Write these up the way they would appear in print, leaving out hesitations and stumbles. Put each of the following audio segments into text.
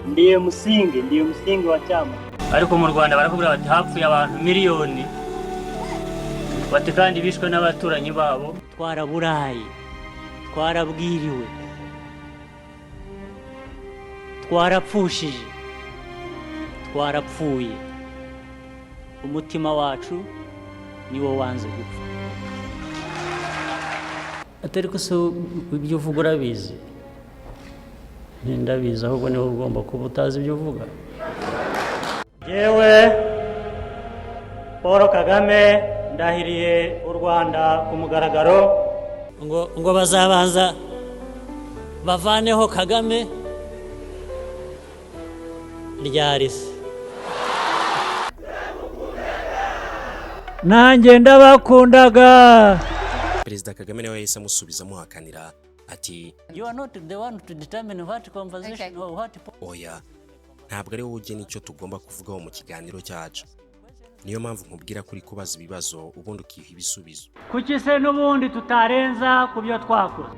Ndiye msingi, ndiye msingi wa chama. Ariko mu Rwanda barakubwira bati hapfuye abantu miliyoni, bati kandi bishwe n'abaturanyi babo. Twaraburaye, twarabwiriwe, twarapfushije, twarapfuye. Umutima wacu niwo wanze gupfa. Atari ko se ibyo uvuga urabizi? Ndabizi, ahubwo niho ugomba kuba utazi ibyo uvuga. Yewe Paul Kagame, ndahiriye u Rwanda ku mugaragaro ngo bazabanza bavaneho Kagame ryarese. Nanjye ndabakundaga. Perezida Kagame nawe yahise amusubiza amuhakanira ati: You are not the one to determine what conversation or what "Oya, ntabwo ari wowe ugena icyo tugomba kuvugaho mu kiganiro cyacu. Niyo mpamvu nkubwira ko uri kubaza ibibazo ubundi ukiha ibisubizo." Kuki se n'ubundi tutarenza ku byo twakoze?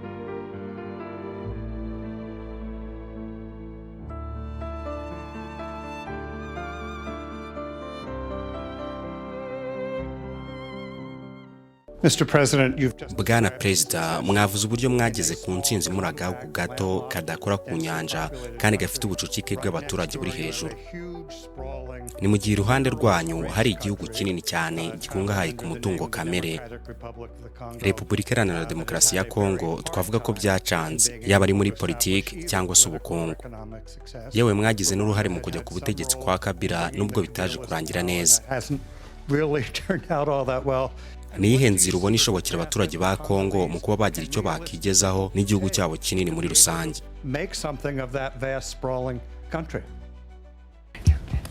Mr. President, you've just Bwana Perezida, mwavuze uburyo mwageze ku ntsinzi muri agahugu gato kadakora ku nyanja kandi gafite ubucucike bw'abaturage buri hejuru. Ni mu gihe iruhande rwanyu hari igihugu kinini cyane gikungahaye ku mutungo kamere, Repubulika Iharanira Demokarasi ya Kongo. Twavuga ko byacanze, yaba ari muri politiki cyangwa se ubukungu. Yewe, mwagize n'uruhare mu kujya ku butegetsi kwa Kabila, nubwo bitaje kurangira neza. Hasn't really turned out all that well. Ni iyihe nzira ubona ishobokera abaturage ba Kongo mu kuba bagira icyo bakigezaho n'igihugu cyabo kinini muri rusange? Make something of that vast, sprawling country.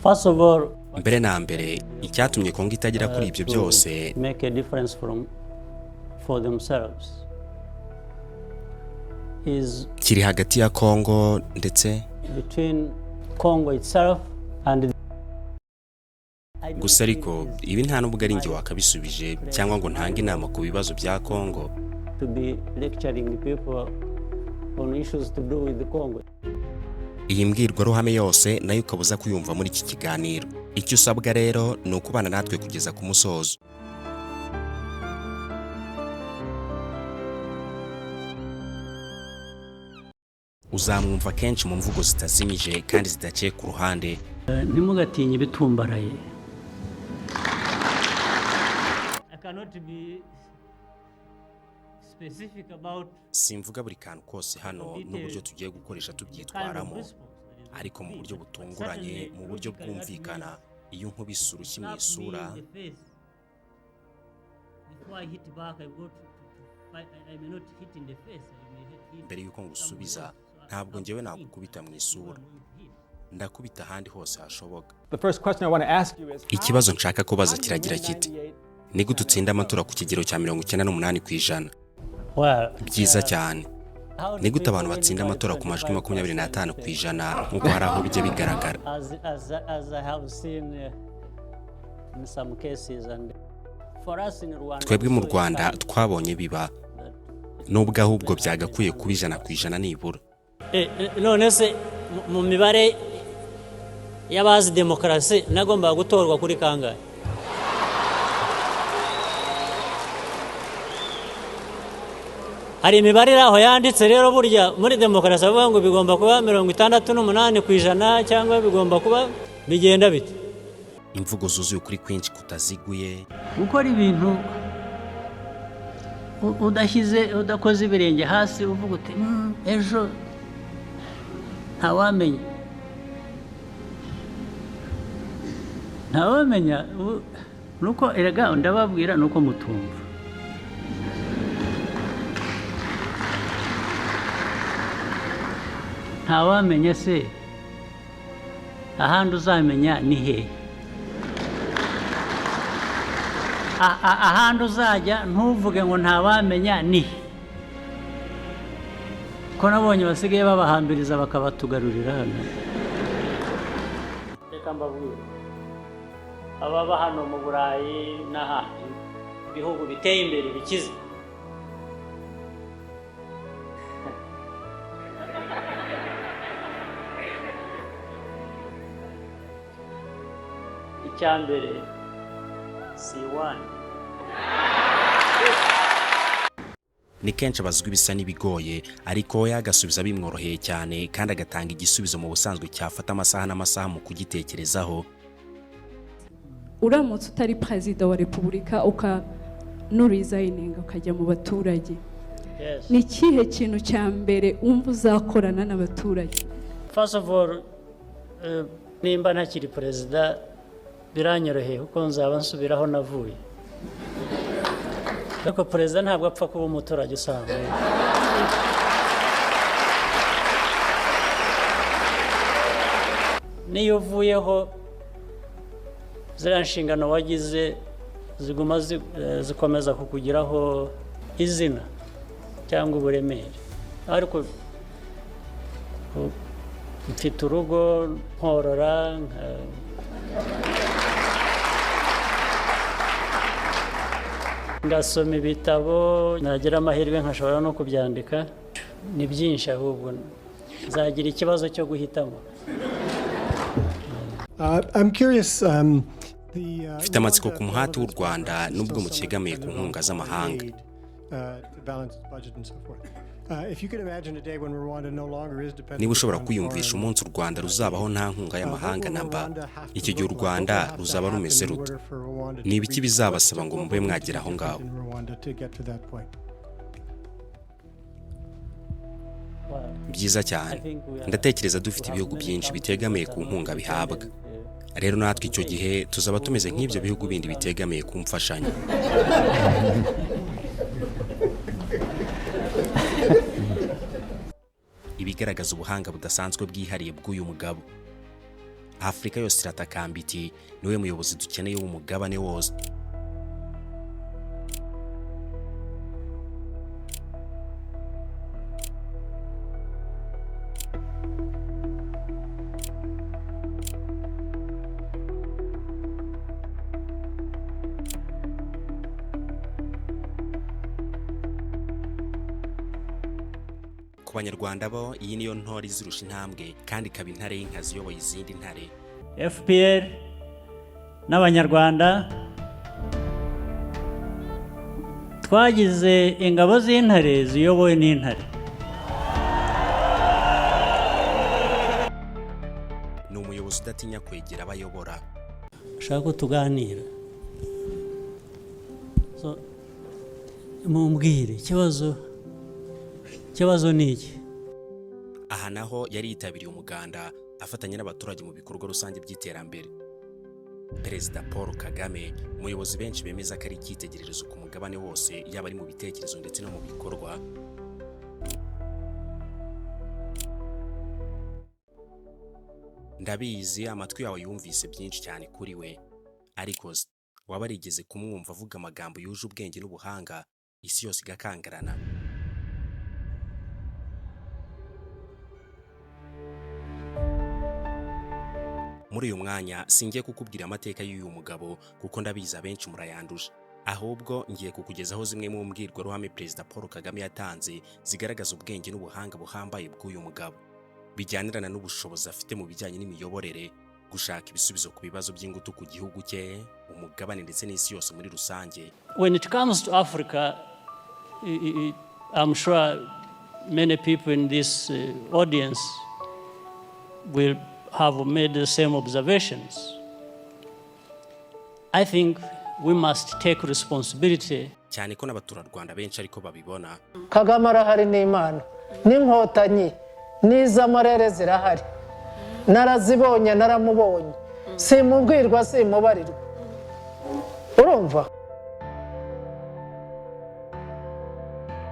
First of all, Mbere na mbere, icyatumye Kongo itagera kuri ibyo to byose make a difference for themselves is kiri hagati ya Kongo ndetse between Congo itself and Gusa ariko ibi nta nubwo ari njye wakabisubije cyangwa ngo ntange inama ku bibazo bya Kongo. To be lecturing people on issues to do with the Congo. Iyi mbwirwaruhame yose nayo ukaba uza kuyumva muri iki kiganiro. Icyo usabwa rero ni ukubana natwe kugeza ku musozo. Uzamwumva kenshi mu mvugo zitazimije kandi zidaciye ku ruhande. Ntimugatinye ibitumbaraye. I cannot be specific about Simvuga buri kantu kose hano n'uburyo tugiye gukoresha tubyitwaramo, ariko mu buryo butunguranye, mu buryo bwumvikana, iyo nkubise urushyi mu isura, Before I hit back, I go to I may not hit in the face. I may hit mbere y'uko ngusubiza, ntabwo njyewe nagukubita mu isura, ndakubita ahandi hose hashoboka. The first question I want to ask you is Ikibazo nshaka kubaza kiragira kiti: ni gute utsinda amatora ku kigero cya 98%? Well, Byiza cyane. Ni gute abantu batsinda amatora ku majwi 25% nk'uko hari aho bijya bigaragara? As I have seen in some cases, and for us in Rwanda, Twebwe mu Rwanda twabonye biba, nubwo ahubwo byagakwiye kuba 100% nibura. None se mu mibare y'abazi demokarasi nagombaga gutorwa kuri kangahe? Hari imibare iri aho yanditse rero. Burya muri demokarasi bavuga ngo bigomba kuba 68% cyangwa bigomba kuba bigenda bite? Imvugo zuzuye ukuri kwinshi kutaziguye. Gukora ibintu udashyize, udakoze ibirenge hasi, uvuga uti ejo ntawamenya, ntawamenya." Nuko erega ndababwira nuko mutumva. Ntawamenya se ahandi uzamenya ni hehe? Ahandi uzajya ntuvuge ngo ntawamenya ni he? Ko nabonye basigaye babahambiriza bakabatugarurira hano. Reka mbabwire, ababa hano mu Burayi n'ahandi bihugu biteye imbere bikize. Icya mbere si iwanyu. Ni kenshi abazwa ibisa n'ibigoye, ariko we agasubiza bimworoheye cyane, kandi agatanga igisubizo mu busanzwe cyafata amasaha n'amasaha mu kugitekerezaho. Uramutse utari perezida wa repubulika, ukanurizayininga, ukajya mu baturage, Yes. ni ikihe kintu cya mbere wumva uzakorana n'abaturage? First of all, nimba ntakiri perezida biranyoroheye, kuko nzaba nsubiraho navuye. Ariko perezida ntabwo apfa kuba umuturage usanzwe. Niyo uvuyeho, ziriya nshingano wagize ziguma zikomeza kukugiraho izina cyangwa uburemere. Ariko mfite urugo, nkorora, ngasoma ibitabo, nagira amahirwe nkashobora no kubyandika. Ni byinshi, ahubwo nzagira ikibazo cyo guhitamo. I'm curious. The, Mfite amatsiko ku muhati w'u Rwanda nubwo mukegamiye ku nkunga z'amahanga. To balance its budget and so forth. If you could imagine a day when Rwanda no longer is dependent Niba ushobora upon kwiyumvisha foreign umunsi u Rwanda ruzabaho nta nkunga y'amahanga namba, icyo gihe u Rwanda ruzaba rumeze rute? Ni ibiki bizabasaba ngo mube mwagera aho ngaho? in Rwanda to get to that point? Well, Byiza cyane. Ndatekereza dufite ibihugu byinshi bitegamiye ku nkunga bihabwa. Rero natwe icyo gihe tuzaba tumeze nk'ibyo bihugu bindi bitegamiye ku mfashanyo. Ibigaragaza ubuhanga budasanzwe bwihariye bw'uyu mugabo. Afurika yose iratakamba iti: "Niwe muyobozi dukeneye w'umugabane wose." Ku Banyarwanda bo, iyi niyo ntore izirusha intambwe, kandi ikaba intare y'inkazi iyoboye izindi ntare. FPR n'Abanyarwanda twagize ingabo z'intare ziyobowe n'intare. Ni umuyobozi udatinya kwegera abo ayobora. Ushaka ko tuganira. So, mumbwire ikibazo ni iki? Aha naho yari yitabiriye umuganda afatanya n'abaturage mu bikorwa rusange by'iterambere. Perezida Paul Kagame, umuyobozi benshi bemeza ko ari icyitegererezo ku mugabane wose, yaba ari mu bitekerezo ndetse no mu bikorwa. Ndabizi amatwi yawe yumvise byinshi cyane kuri we, ariko se waba warigeze kumwumva avuga amagambo yuje ubwenge n'ubuhanga, isi yose igakangarana? Muri uyu mwanya singiye kukubwira amateka y'uyu mugabo, kuko ndabizi abenshi murayanduje. Ahubwo ngiye kukugezaho zimwe mu mbwirwaruhame Perezida Paul Kagame yatanze zigaragaza ubwenge n'ubuhanga buhambaye bw'uyu mugabo, bijyanirana n'ubushobozi afite mu bijyanye n'imiyoborere, gushaka ibisubizo ku bibazo by'ingutu ku gihugu cye, umugabane ndetse n'isi yose muri rusange. When it comes to Africa, I'm sure many people in this audience will have made the same observations. I think we must take responsibility. Cyane ko n'abaturarwanda benshi ariko babibona. Kagame arahari n'Imana n'Inkotanyi n'iz'amarere zirahari, narazibonye, naramubonye, simubwirwa, simubarirwa, urumva.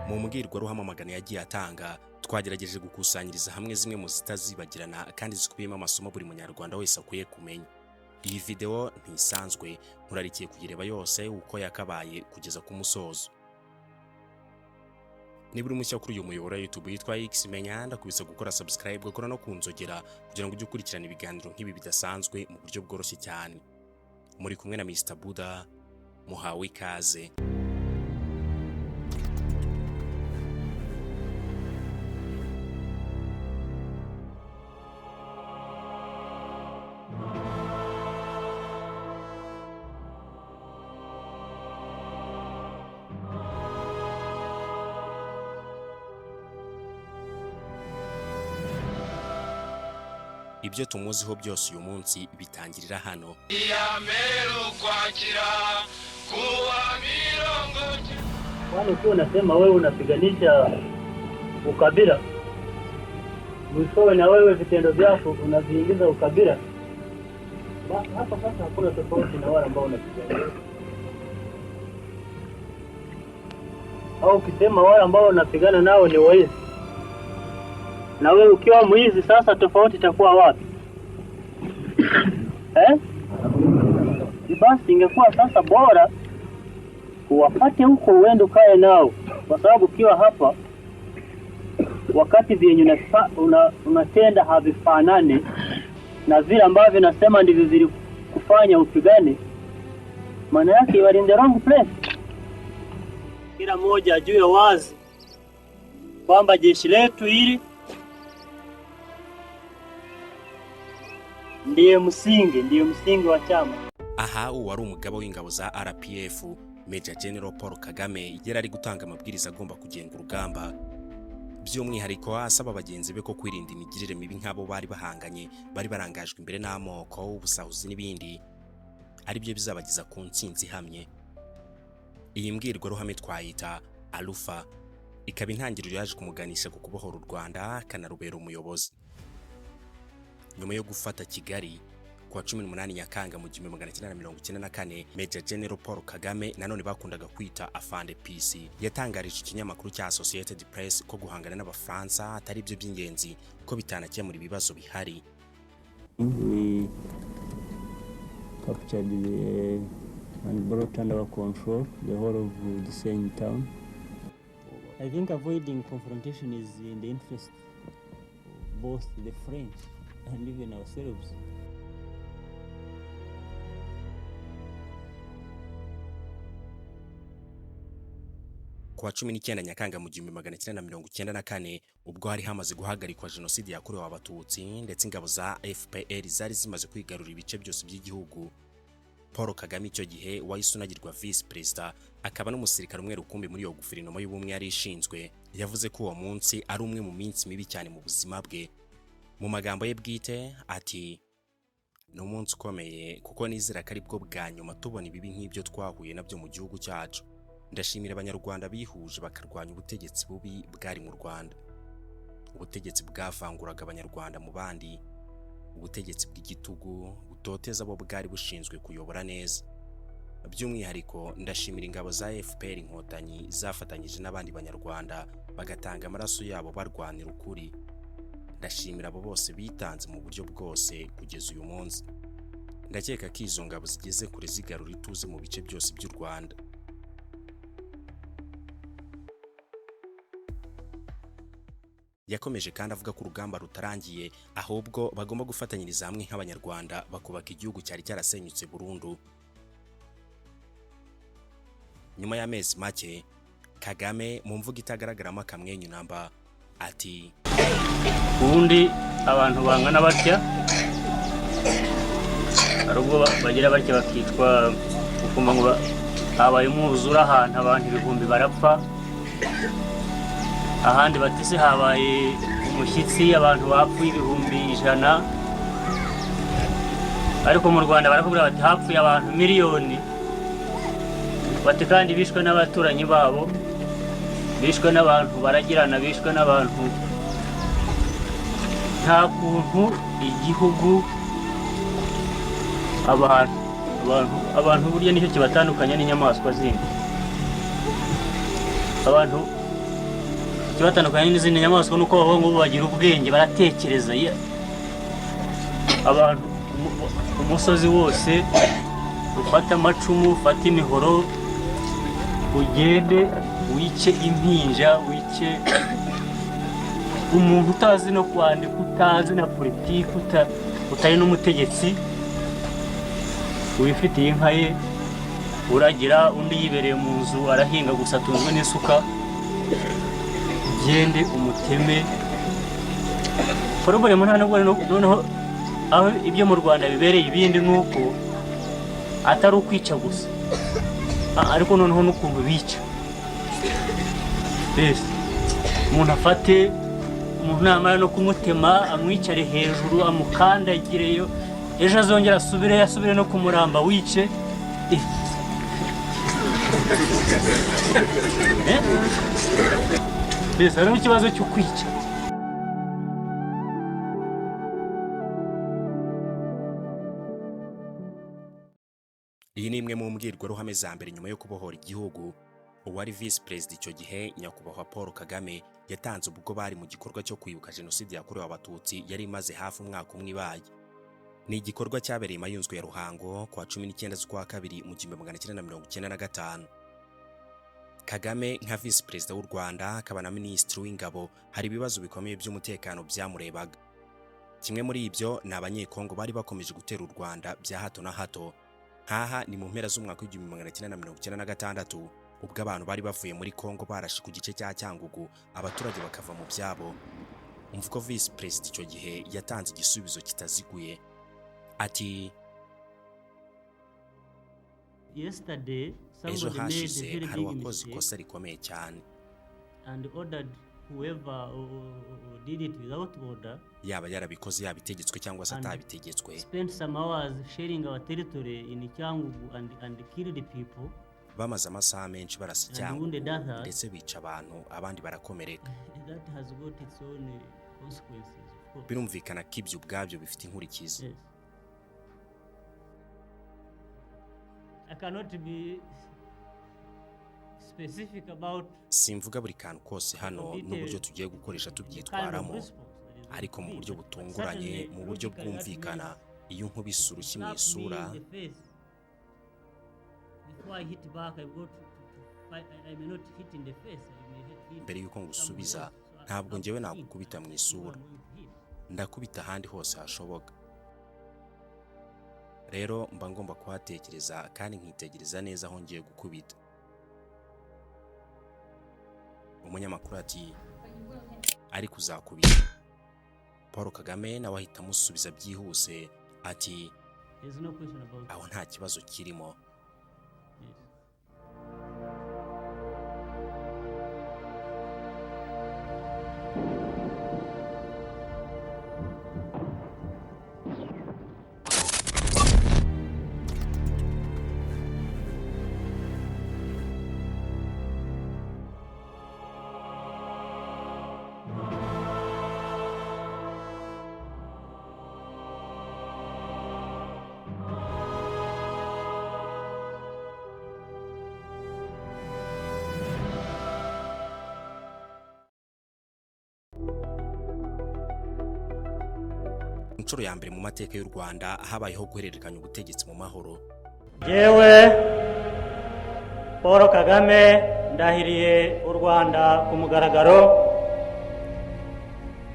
Mu mbwirwaruhame amagana yagiye atanga, twagerageje gukusanyiriza hamwe zimwe mu zitazibagirana kandi zikubiyemo amasomo buri munyarwanda wese akwiye kumenya. Iyi videwo ntisanzwe, nkurarikiye kuyireba yose uko yakabaye kugeza ku musozo. Niba uri mushya kuri uyu muyoboro wa YouTube yitwa X Menya, ndakubisa gukora subscribe, ugakora no ku nzogera kugira ngo ujye ukurikirana ibiganiro nk'ibi bidasanzwe mu buryo bworoshye cyane. Muri kumwe na Mr Buda, muhawe ikaze. Ibyo tumuziho byose uyu munsi bitangirira hano. Ukwakira kuwa mirongo Kwani ukiwa unasema wewe unapiganisha ukabila, mwishowe na wewe vitendo vyako unaviingiza ukabila, basi hapa sasa hakuna tofauti na wale ambao unapigania. Au ukisema wale ambao unapigana nao ni waizi, na wewe ukiwa mwizi, sasa tofauti itakuwa wapi? Eh? Basi ingekuwa sasa bora uwafate huko uende ukae nao, kwa sababu ukiwa hapa wakati vyenye unatenda havifanani na vile ambavyo nasema ndivyo vilikufanya upigane, maana yake you are in the wrong place. Kila mmoja ajue wazi kwamba jeshi letu hili ndiye msingi wa chama. Aha uwari umugaba w'ingabo za RPF, Major General Paul Kagame, yari ari gutanga amabwiriza agomba kugenga urugamba, by'umwihariko asaba bagenzi be ko kwirinda imigirire mibi nk'abo bari bahanganye, bari barangajwe imbere n'amoko, ubusahuzi n'ibindi, ari byo bizabageza ku ntsinzi ihamye. Iyi mbwirwaruhame twayita Alpha, ikaba intangiriro yaje kumuganisha ku kubohora u Rwanda akanarubera umuyobozi. Nyuma yo gufata Kigali kuwa 18 Nyakanga mu 1994, Major General Paul Kagame, nanone bakundaga kwita Afande PC, yatangarije ikinyamakuru cya Associated Press ko guhangana n'Abafaransa atari byo by'ingenzi, ko bitanakemura ibibazo bihari. We captured and brought under our control the whole of the same town. I think avoiding confrontation is in the interest of both the French and even ourselves. Kuwa 19 Nyakanga mu 1994, ubwo hari hamaze guhagarikwa jenoside yakorewe Abatutsi ndetse ingabo za FPR zari zimaze kwigarurira ibice byose by'igihugu, Paul Kagame, icyo gihe wahise unagirwa vice perezida akaba n'umusirikare umwe rukumbi muri iyo guverinoma y'ubumwe yari ishinzwe, yavuze ko uwo munsi ari umwe mu minsi mibi cyane mu buzima bwe. Mu magambo ye bwite ati: "Ni umunsi ukomeye kuko nizera ko ari bwo bwa nyuma tubona ibibi nk'ibyo twahuye nabyo mu gihugu cyacu. Ndashimira Abanyarwanda bihuje bakarwanya ubutegetsi bubi bwari mu Rwanda, ubutegetsi bwavanguraga Abanyarwanda mu bandi, ubutegetsi bw'igitugu butoteza abo bwari bushinzwe kuyobora neza. By'umwihariko ndashimira ingabo za FPR Inkotanyi zafatanyije n'abandi Banyarwanda bagatanga amaraso yabo barwanira ukuri. Ndashimira abo bose bitanze mu buryo bwose kugeza uyu munsi. Ndakeka ko izo ngabo zigeze kure zigarura ituze mu bice byose by'u Rwanda." Yakomeje kandi avuga ko urugamba rutarangiye, ahubwo bagomba gufatanyiriza hamwe nk'Abanyarwanda bakubaka igihugu cyari cyarasenyutse burundu. Nyuma y'amezi make, Kagame mu mvugo itagaragaramo akamwenyu namba ati: Ubundi abantu bangana batya hari ubwo bagira batya bakitwa ukumva ngo habaye umwuzure ahantu, abantu ibihumbi barapfa. Ahandi bati se habaye umushyitsi, abantu bapfuye 100,000. Ariko mu Rwanda barakubwira bati hapfuye abantu miliyoni, bati kandi bishwe n'abaturanyi babo, bishwe n'abantu baragirana, bishwe n'abantu. Nta kuntu igihugu, abantu burya nicyo kibatandukanya n'inyamaswa zindi. Abantu ikibatandukanya n'izindi nyamaswa nuko baba ngo bagira ubwenge, baratekereza. Abantu umusozi wose ufate amacumu, ufate imihoro, ugende wice impinja, wice umuntu utazi no kwandika, utazi na politiki, utari n'umutegetsi, wifitiye inka ye uragira, undi yibereye mu nzu arahinga gusa, atunzwe n'isuka, ugende umuteme. Problème nta nubwo noneho aho ibyo mu Rwanda bibereye ibindi ni uko atari ukwica gusa, ariko noneho n'ukuntu bica mbese umuntu afate Umuntu namara no kumutema, amwicare hejuru, amukandagireyo, ejo azongera asubire, asubire no kumuramba wice. Eh? Mbese harimo ikibazo cyo kwica. Iyi ni imwe mu mbwirwaruhame za mbere nyuma yo kubohora igihugu uwari Visi Perezida icyo gihe, Nyakubahwa Paul Kagame, yatanze ubwo bari mu gikorwa cyo kwibuka Jenoside yakorewe Abatutsi yari imaze hafi umwaka umwe ibaye. Ni igikorwa cyabereye Mayunzwe ya Ruhango ku wa 19 z'ukwa kabiri mu 1995. Kagame nka Visi Perezida w'u Rwanda akaba na Minisitiri w'Ingabo, hari ibibazo bikomeye by'umutekano byamurebaga. Kimwe muri ibyo ni Abanyekongo bari bakomeje gutera u Rwanda bya hato na hato. Nkaha ni mu mpera z'umwaka w'1996, ubwo abantu bari bavuye muri Kongo barashe ku gice cya Cyangugu, abaturage bakava mu byabo. Umva uko Visi Perezida icyo gihe yatanze igisubizo kitaziguye, ati: Yesterday, "Ejo somebody made a hashize very hari big uwakoze mistake ikosa rikomeye cyane and ordered whoever or did it without order, yaba yarabikoze yabitegetswe cyangwa se and atabitegetswe, spent some hours sharing our territory in Cyangugu and killed people bamaze amasaha menshi barasa and Cyangugu wounded others. ndetse bica abantu, abandi barakomereka. That has got its own consequences, of course. Birumvikana ko ibyo ubwabyo bifite inkurikizi. Yes. I cannot be specific about Simvuga buri kantu kose hano detail n'uburyo tugiye gukoresha the kind of tubyitwaramo, response that is going ariko to mu be, buryo but butunguranye, certainly, mu buryo logically, that bwumvikana, means iyo nkubise urushyi mu slap me isura, in the face. Before I hit back, I go to fight. I may not hit in the face. I may hit mbere y'uko ngusubiza, somewhere else. So I ntabwo have njyewe to think nagukubita mu who isura, I'm going to hit. ndakubita ahandi hose hashoboka. Rero mba ngomba kuhatekereza kandi nkitegereza neza aho ngiye gukubita. Umunyamakuru ati: "Ariko uzakubita?" Paul Kagame nawe ahita amusubiza byihuse ati: There's no question about it. "Aho nta kibazo kirimo." Yes. Inshuro ya mbere mu mateka y'u Rwanda habayeho guhererekanya ubutegetsi mu mahoro. Yewe Paul Kagame, ndahiriye u Rwanda ku mugaragaro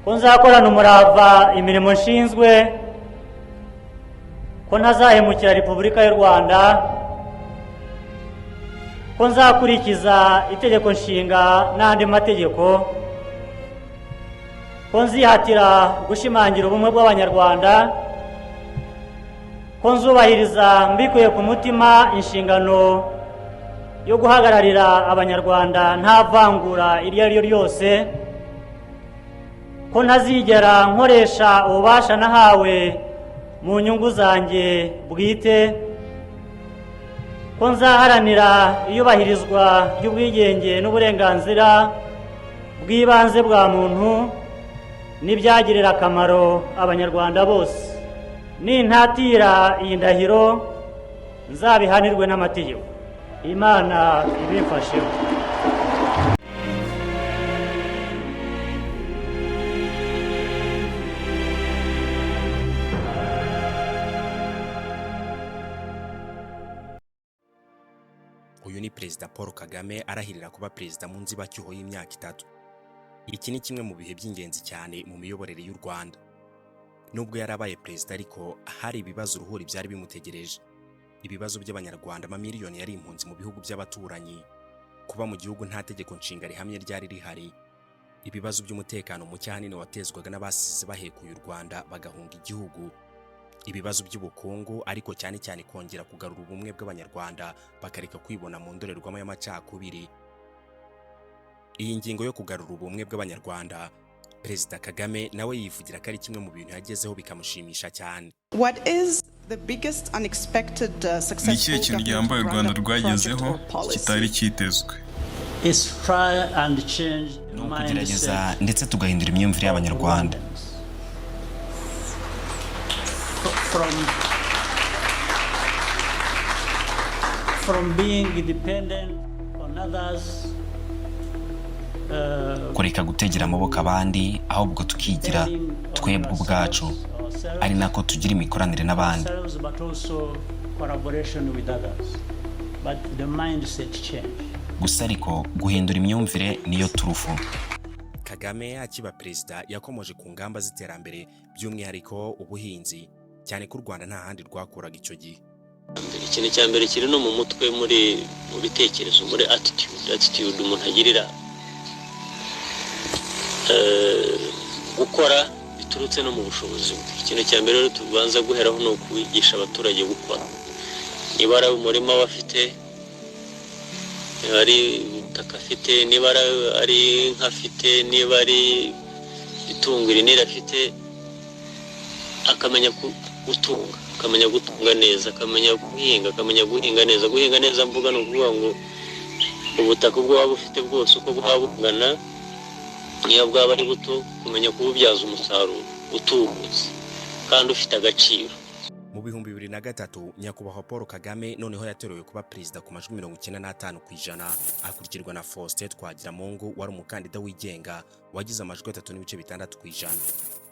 ko nzakorana umurava imirimo nshinzwe, ko ntazahemukira Repubulika y'u Rwanda, ko nzakurikiza Itegeko Nshinga n'andi mategeko, ko nzihatira gushimangira ubumwe bw'Abanyarwanda, ko nzubahiriza mbikuye ku mutima inshingano yo guhagararira Abanyarwanda nta vangura iryo ari ryo ryose, ko ntazigera nkoresha ububasha nahawe mu nyungu zanjye bwite, ko nzaharanira iyubahirizwa ry'ubwigenge n'uburenganzira bw'ibanze bwa muntu n'ibyagirira akamaro Abanyarwanda bose. Nintatira iyi ndahiro, nzabihanirwe n'amategeko. Imana ibimfasheho. Uyu ni Perezida Paul Kagame arahirira kuba perezida mu nzibacyuho y'imyaka 3. Iki ni kimwe mu bihe by'ingenzi cyane mu miyoborere y'u Rwanda. Nubwo yarabaye perezida ariko, hari ibibazo uruhuri byari bimutegereje: ibibazo by'Abanyarwanda amamiliyoni yari impunzi mu bihugu by'abaturanyi, kuba mu gihugu nta tegeko nshinga rihamye ryari rihari, ibibazo by'umutekano muke ahanini watezwaga n'abasize bahekuye u Rwanda bagahunga igihugu, ibibazo by'ubukungu, ariko cyane cyane kongera kugarura ubumwe bw'Abanyarwanda bakareka kwibona mu ndorerwamo y'amacakubiri. Iyi ngingo yo kugarura ubumwe bw'Abanyarwanda Perezida Kagame nawe yivugira ko ari kimwe mu bintu yagezeho bikamushimisha cyane. What is the biggest unexpected Ni ikihe kintu gihambaye u Rwanda rwagezeho kitari cyitezwe? Is try and change Ni ukugerageza ndetse tugahindura imyumvire y'Abanyarwanda from being dependent on others kureka gutegera amaboko abandi, ahubwo tukigira twebwe ubwacu, ari nako tugira imikoranire n'abandi. ourselves, but also collaboration with others. But the mindset change. Gusa ariko guhindura imyumvire niyo turufu. Kagame akiba perezida yakomoje ku ngamba z'iterambere, by'umwihariko ubuhinzi, cyane ko u Rwanda nta handi rwakuraga icyo gihe. Ikintu cya mbere kiri no mu mutwe, mu bitekerezo, muri attitude umuntu agirira gukora biturutse no mu bushobozi bwe. Ikintu cya mbere rero tubanza guheraho ni ukwigisha abaturage gukora. Niba ari umurima bafite, niba ari ubutaka afite, niba ari inka afite, niba ari itungo iri n'iri afite, akamenya gutunga, akamenya gutunga neza, akamenya guhinga, akamenya guhinga neza. Guhinga neza mvuga ni ukuvuga ngo ubutaka ubwo waba ufite bwose, uko bwaba bungana, niyo bwaba ari buto, kumenya kububyaza umusaruro utubutse kandi ufite agaciro. Mu 2003, Nyakubahwa Paul Kagame noneho yatorewe kuba perezida ku majwi 95%, akurikirwa na Faustin Twagiramungu wari umukandida wigenga wagize amajwi 3.6%,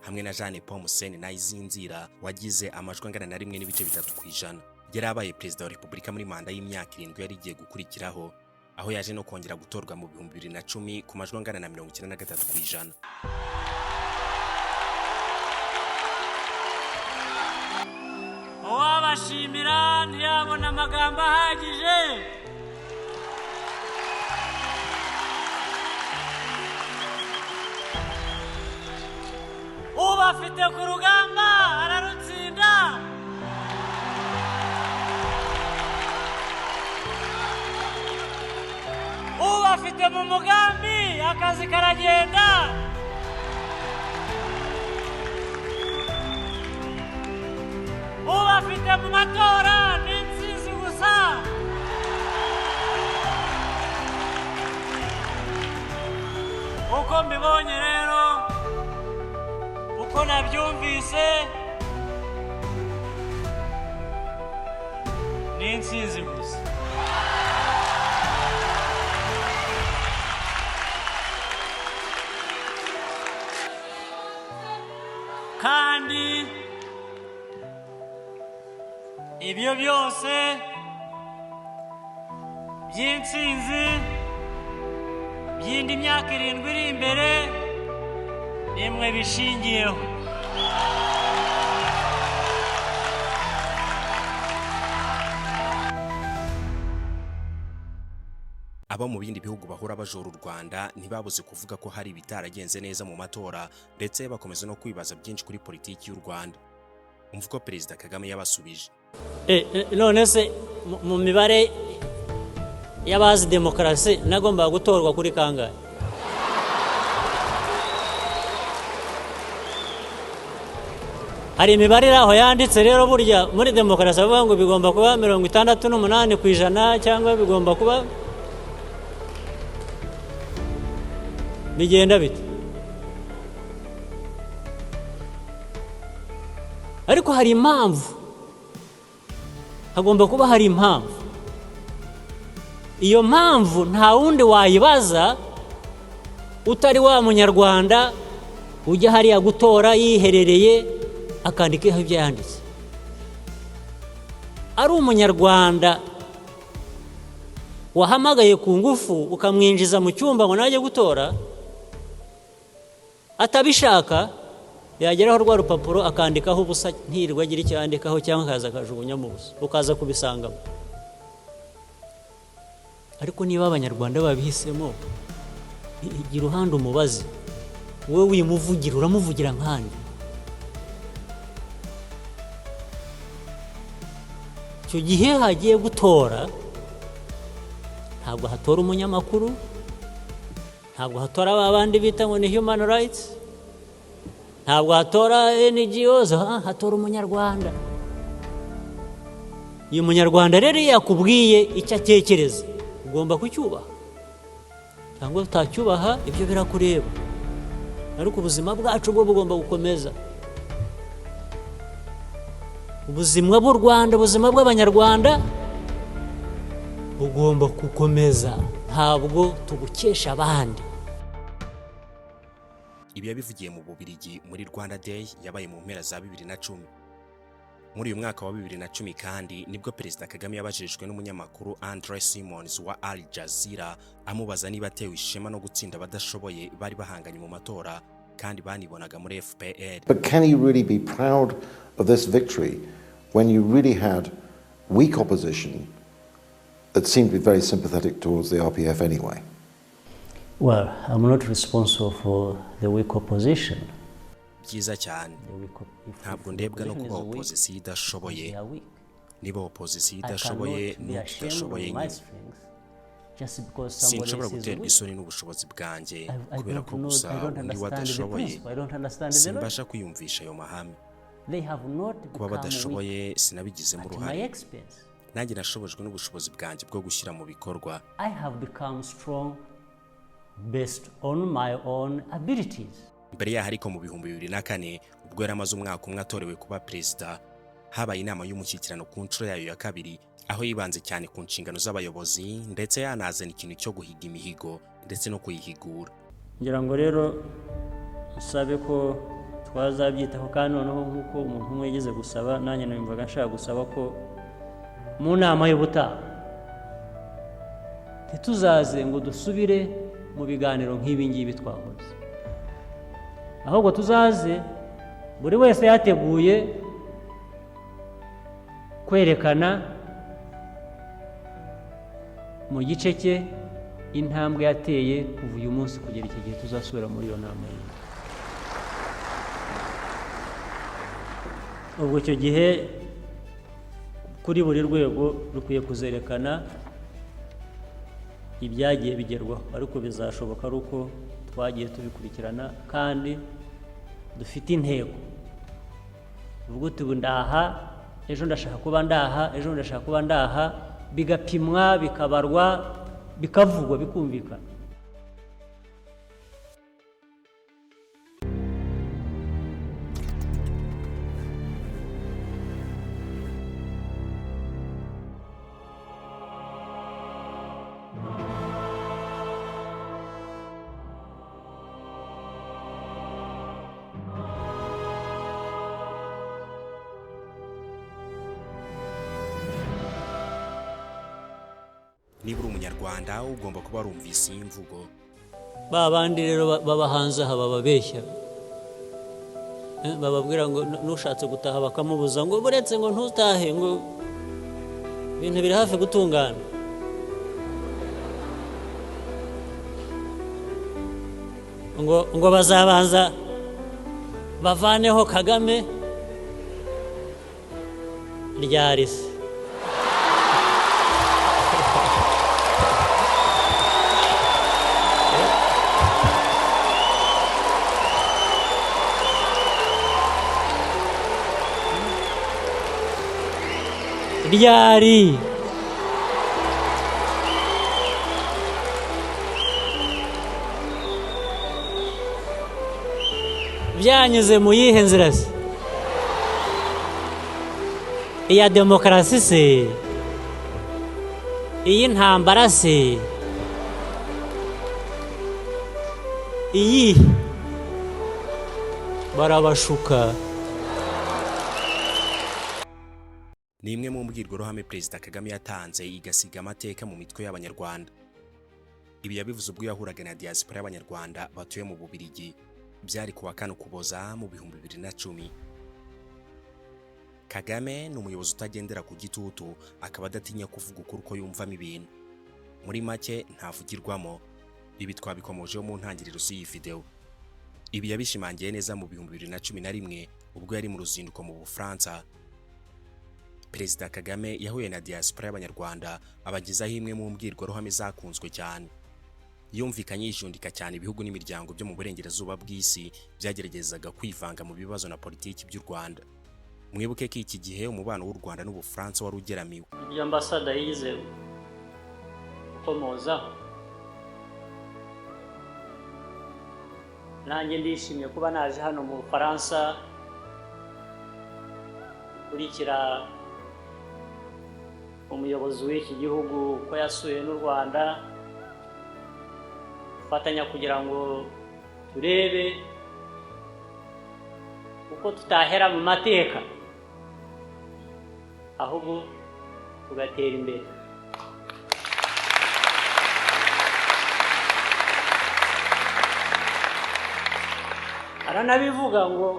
hamwe na Jean Nepomuscène Ntazinzira wagize amajwi angana na 1.3%. Yari abaye perezida wa repubulika muri manda y'imyaka 7 yari igiye gukurikiraho, aho yaje no kongera gutorwa mu 2010 ku majwi angana na 93%. Uwabashimira ntiyabona amagambo ahagije. Ubafite ku rugamba ararutsinda. Ubafite mu mugambi akazi karagenda. Ubafite mu matora ni intsinzi gusa. Uko mbibonye rero, uko nabyumvise, ni intsinzi gusa. Kandi ibyo byose by'intsinzi by'indi myaka 7 iri imbere nimwe bishingiyeho. Abo mu bindi bihugu bahora bajora u Rwanda ntibabuze kuvuga ko hari ibitaragenze neza mu matora, ndetse bakomeza no kwibaza byinshi kuri politiki y'u Rwanda. Umva uko Perezida Kagame yabasubije. None se mu mibare y'abazi demokarasi nagombaga gutorwa kuri kangahe? Hari imibare iri aho yanditse rero, burya muri demokarasi bavuga ngo bigomba kuba 68% cyangwa bigomba kuba bigenda bite. Ariko hari impamvu, hagomba kuba hari impamvu. Iyo mpamvu nta wundi wayibaza utari wa munyarwanda ujya hariya gutora yiherereye akandikaho ibyo yanditse. Ari umunyarwanda wahamagaye ku ngufu ukamwinjiza mu cyumba ngo najye gutora atabishaka, yageraho rwa rupapuro akandikaho ubusa, ntirirwa agira icyo yandikaho, cyangwa akaza akajugunyamo ubusa, ukaza kubisangamo. Ariko niba Abanyarwanda babihisemo, igira uruhande umubaze, wowe wimuvugira, uramuvugira nkande. Icyo gihe hagiye gutora, ntabwo hatora umunyamakuru, ntabwo hatora ba bandi bita ngo ni human rights, Ntabwo hatora NGOs, hatora umunyarwanda. Uyu munyarwanda rero iyo yakubwiye icyo atekereza, ugomba kucyubaha cyangwa utacyubaha, ibyo birakureba, ariko ubuzima bwacu bwo bugomba gukomeza. Ubuzima bw'u Rwanda, ubuzima bw'Abanyarwanda bugomba gukomeza, ntabwo tugukesha abandi. Ibi yabivugiye mu Bubirigi muri Rwanda Day yabaye mu mpera za 2010. Muri uyu mwaka wa 2010 kandi nibwo Perezida Kagame yabajijwe n'umunyamakuru Andre Simons wa Al Jazeera, amubaza niba atewe ishema no gutsinda abadashoboye bari bahanganye mu matora kandi banibonaga muri FPR. But can you really be proud of this victory when you really had weak opposition that seemed to be very sympathetic towards the RPF anyway? Well, I'm not responsible for the weak opposition. Byiza cyane. Ntabwo ndebwa no kuba opozisiyo idashoboye. Niba opozisiyo idashoboye, ni uko idashoboye nyine. Sinshobora guterwa isoni n'ubushobozi bwanjye kubera ko gusa undi we adashoboye. Simbasha kwiyumvisha ayo mahame. Kuba badashoboye sinabigizemo uruhare. Nanjye nashobojwe n'ubushobozi bwanjye bwo gushyira mu bikorwa. I have become strong based on my own abilities. Mbere yaho ariko, mu 2004, ubwo yari amaze umwaka umwe atorewe kuba perezida, habaye inama y'umushyikirano ku nshuro yayo ya kabiri, aho yibanze cyane ku nshingano z'abayobozi, ndetse yanazana ikintu cyo guhiga imihigo ndetse no kuyihigura. Ngira ngo rero nsabe ko twazabyitaho, kandi noneho nk'uko umuntu umwe yigeze gusaba, nanjye numvaga nshaka gusaba ko mu nama y'ubutaha ntituzaze ngo dusubire mu biganiro nk'ibi ngibi twakoze, ahubwo tuzaze buri wese yateguye kwerekana mu gice cye intambwe yateye kuva uyu munsi kugera iki gihe tuzasubira muri iyo nama yindi. Ubwo icyo gihe kuri buri rwego rukwiye kuzerekana ibyagiye bigerwaho, ariko bizashoboka ari uko twagiye tubikurikirana kandi dufite intego, uvuga uti: "Ubu ndaha, ejo ndashaka kuba ndaha, ejo ndashaka kuba ndaha," bigapimwa, bikabarwa, bikavugwa, bikumvikana. Niba uri umunyarwanda, ugomba kuba warumvise iyi mvugo. Ba bandi rero baba hanze aha bababeshya, bababwira ngo n'ushatse gutaha bakamubuza, ngo buretse, ngo ntutahe, ngo ibintu biri hafi gutungana. Ngo bazabanza bavaneho Kagame ryari se? Ryari? Byanyuze mu yihe nzira se? Iya demokarasi se? Iy'intambara se? Iyi barabashuka. Ni imwe mu mbwirwaruhame Perezida Kagame yatanze igasiga amateka mu mitwe y'Abanyarwanda. Ibi yabivuze ubwo yahuraga na diaspora y'Abanyarwanda batuye mu Bubiligi. Byari kuwa 4 Ukuboza mu 2010. Kagame ni umuyobozi utagendera ku gitutu, akaba adatinya kuvuga ukuri uko yumvamo ibintu. Muri make ntavugirwamo. Ibi twabikomojeho mu ntangiriro z'iyi video. Ibi yabishimangiye neza mu 2011 ubwo yari mu ruzinduko mu Bufaransa. Perezida Kagame yahuye na diaspora y'Abanyarwanda, abagezaho imwe mu mbwirwaruhame zakunzwe cyane. Yumvikanye yijundika cyane ibihugu n'imiryango byo mu burengerazuba bw'isi byageragezaga kwivanga mu bibazo na politiki by'u Rwanda. Mwibuke ko iki gihe umubano w'u Rwanda n'Ubufaransa wari ugeramiwe. Ibyo ambasada yize gukomozaho, nanjye ndishimye kuba naje hano mu Bufaransa gukurikira umuyobozi w'iki gihugu ko yasuye n'u Rwanda, gufatanya kugira ngo turebe uko tutahera mu mateka ahubwo tugatera imbere. Aranabivuga ngo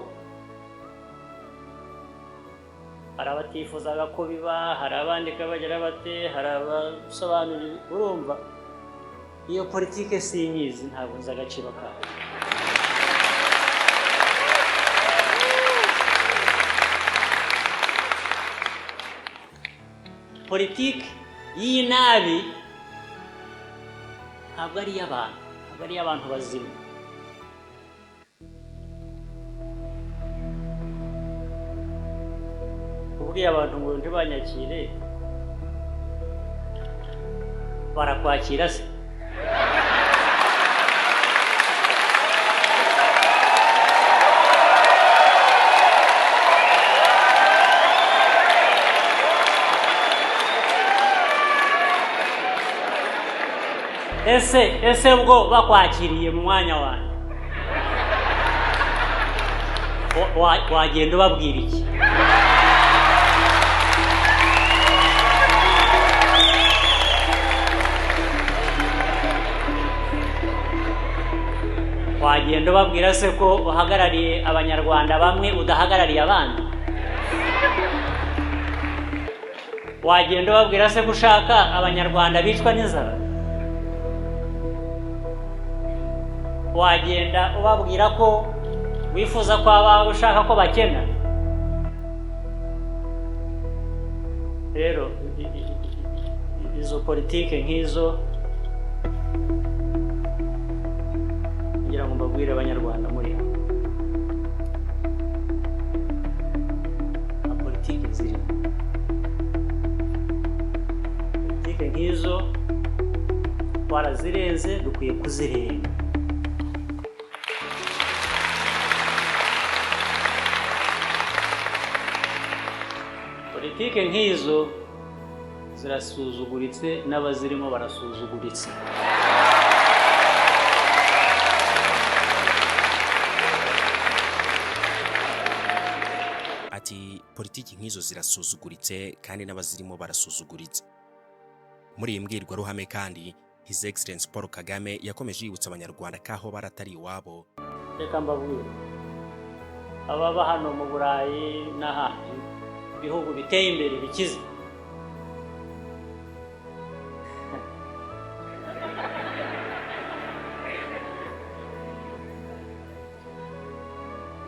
hari abatifuzaga ko biba, hari abandika bagira bate, hari abasobanura. Urumva iyo politike sinyizi, ntabwo nzi agaciro kayo. Politike y'inabi ntabwo ari iy'abantu, ntabwo ari iy'abantu bazima. Ubwiye abantu ngo ntibanyakire, barakwakira se? Ese ubwo bakwakiriye mu mwanya wanjye wagenda ubabwira iki? Wagenda ubabwira se ko uhagarariye Abanyarwanda bamwe udahagarariye abandi? Wagenda ubabwira se ko ushaka Abanyarwanda bicwa n'inzara? Wagenda ubabwira ko wifuza ko abawe ushaka ko bakena? Rero izo politike nk'izo kugira ngo mbabwire Abanyarwanda muri hano, nta politike zirimo. Politike nk'izo twarazirenze, dukwiye kuzirenga. Politike nk'izo zirasuzuguritse n'abazirimo barasuzuguritse. Ati politiki nk'izo zirasuzuguritse kandi n'abazirimo barasuzuguritse. Muri iyi mbwirwaruhame kandi His Excellency Paul Kagame yakomeje yibutsa Abanyarwanda ko aho baratari iwabo. Reka mbabwire, ababa hano mu Burayi n'ahandi bihugu biteye imbere bikize,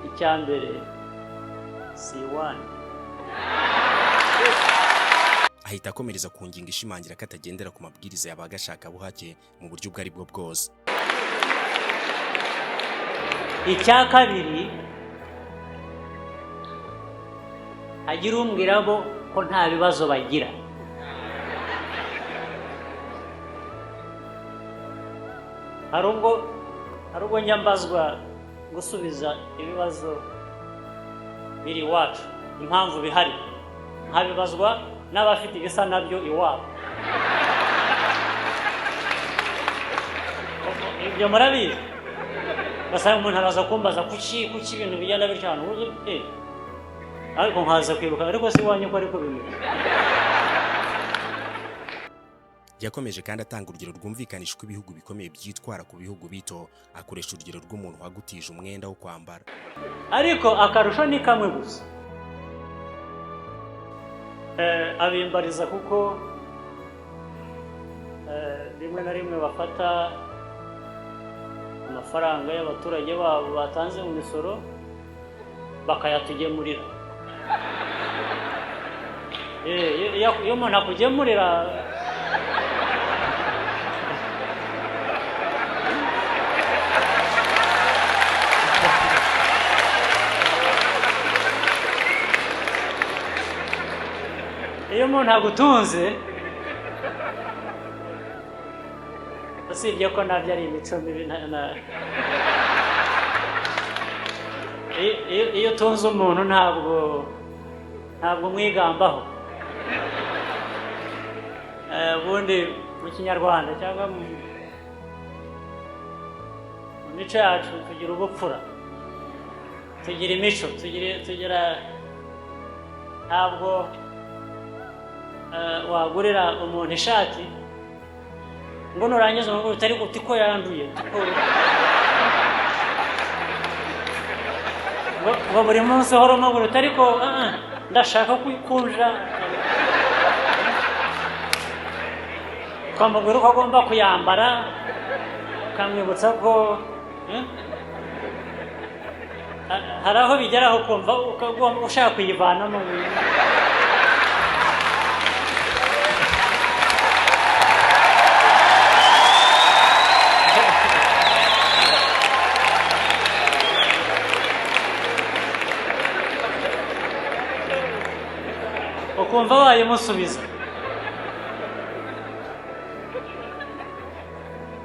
icya mbere si iwanyu. Ahita akomereza ku ngingo ishimangira ko atagendera ku mabwiriza ya ba gashakabuhake mu buryo ubwo ari bwo bwose. Icya kabiri, hagira umbwira bo ko nta bibazo bagira. Hari ubwo njya mbazwa gusubiza ibibazo biri iwacu, impamvu bihari, nkabibazwa n'abafite ibisa nabyo iwabo. Ibyo murabizi. Basanga umuntu araza kumbaza kuki ibintu bigenda bityo hano, ariko nkaza kwibuka ariko si iwanyu ko ariko bimeze. Yakomeje kandi atanga urugero rwumvikanisha uko ibihugu bikomeye byitwara ku bihugu bito, akoresha urugero rw'umuntu wagutije umwenda wo kwambara. Ariko akarusho ni kamwe gusa. Abimbariza kuko rimwe na rimwe bafata amafaranga y'abaturage babo batanze mu misoro bakayatugemurira. Iyo umuntu akugemurira Umuntu agutunze, usibye ko nabyo ari imico mibi, iyo utunze umuntu ntabwo umwigambaho. Ubundi mu Kinyarwanda cyangwa mu mico yacu tugira ubupfura, tugira imico, tugira, ntabwo wagurira umuntu ishati ngo nurangiza umubwire utari uti ko yanduye, ngo buri munsi uhora umubwira uti ariko ndashaka kuyikunja, ukamubwira uko agomba kuyambara, ukamwibutsa ko hari aho bigeraho ukumva ushaka kuyivanamo. Ukumva wayimusubiza,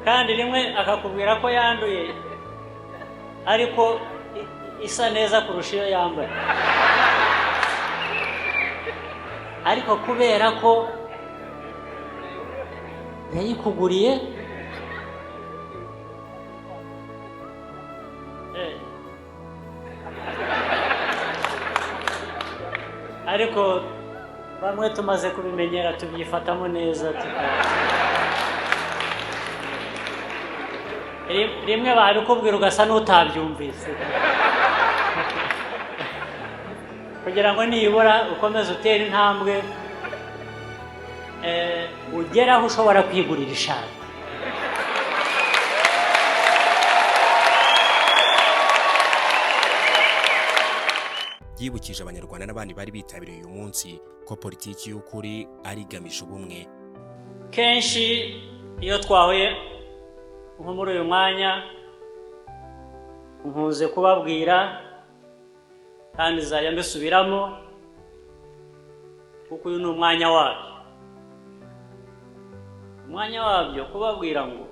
kandi rimwe akakubwira ko yanduye ariko isa neza kurusha iyo yambaye, ariko kubera ko yayikuguriye ariko bamwe tumaze kubimenyera tubyifatamo neza, rimwe babikubwira ugasa n'utabyumvise, kugira ngo nibura ukomeze utere intambwe ugere aho ushobora kwigurira ishati. Yibukije Abanyarwanda n'abandi bari bitabiriye uyu munsi ko politiki y'ukuri ari igamije ubumwe. Kenshi iyo twahuye nko muri uyu mwanya nkunze kubabwira kandi nzajya mbisubiramo, kuko uyu ni umwanya wabyo, umwanya wabyo kubabwira ngo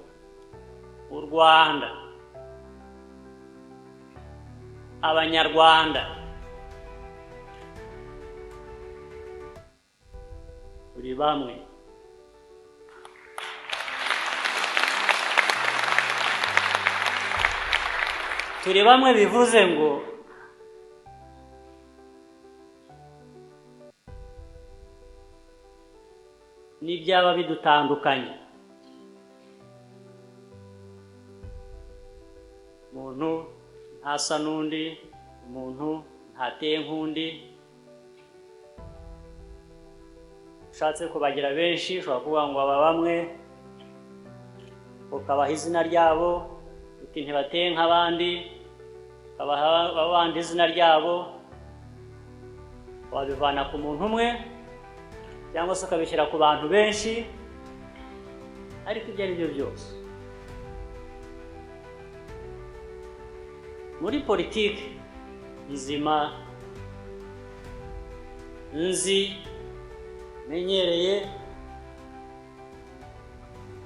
u Rwanda, Abanyarwanda turi bamwe. Turi bamwe bivuze ngo n'ibyaba bidutandukanye, umuntu ntasa n'undi, umuntu ntateye nk'undi. Ushatse kubagira benshi ushobora kuvuga ngo aba bamwe, ukabaha izina ryabo, uti ntibateye nk'abandi, ukabaha abandi izina ryabo, wabivana ku muntu umwe cyangwa se ukabishyira ku bantu benshi, ariko ibyo ari byo byose muri politiki nzima nzi menyereye,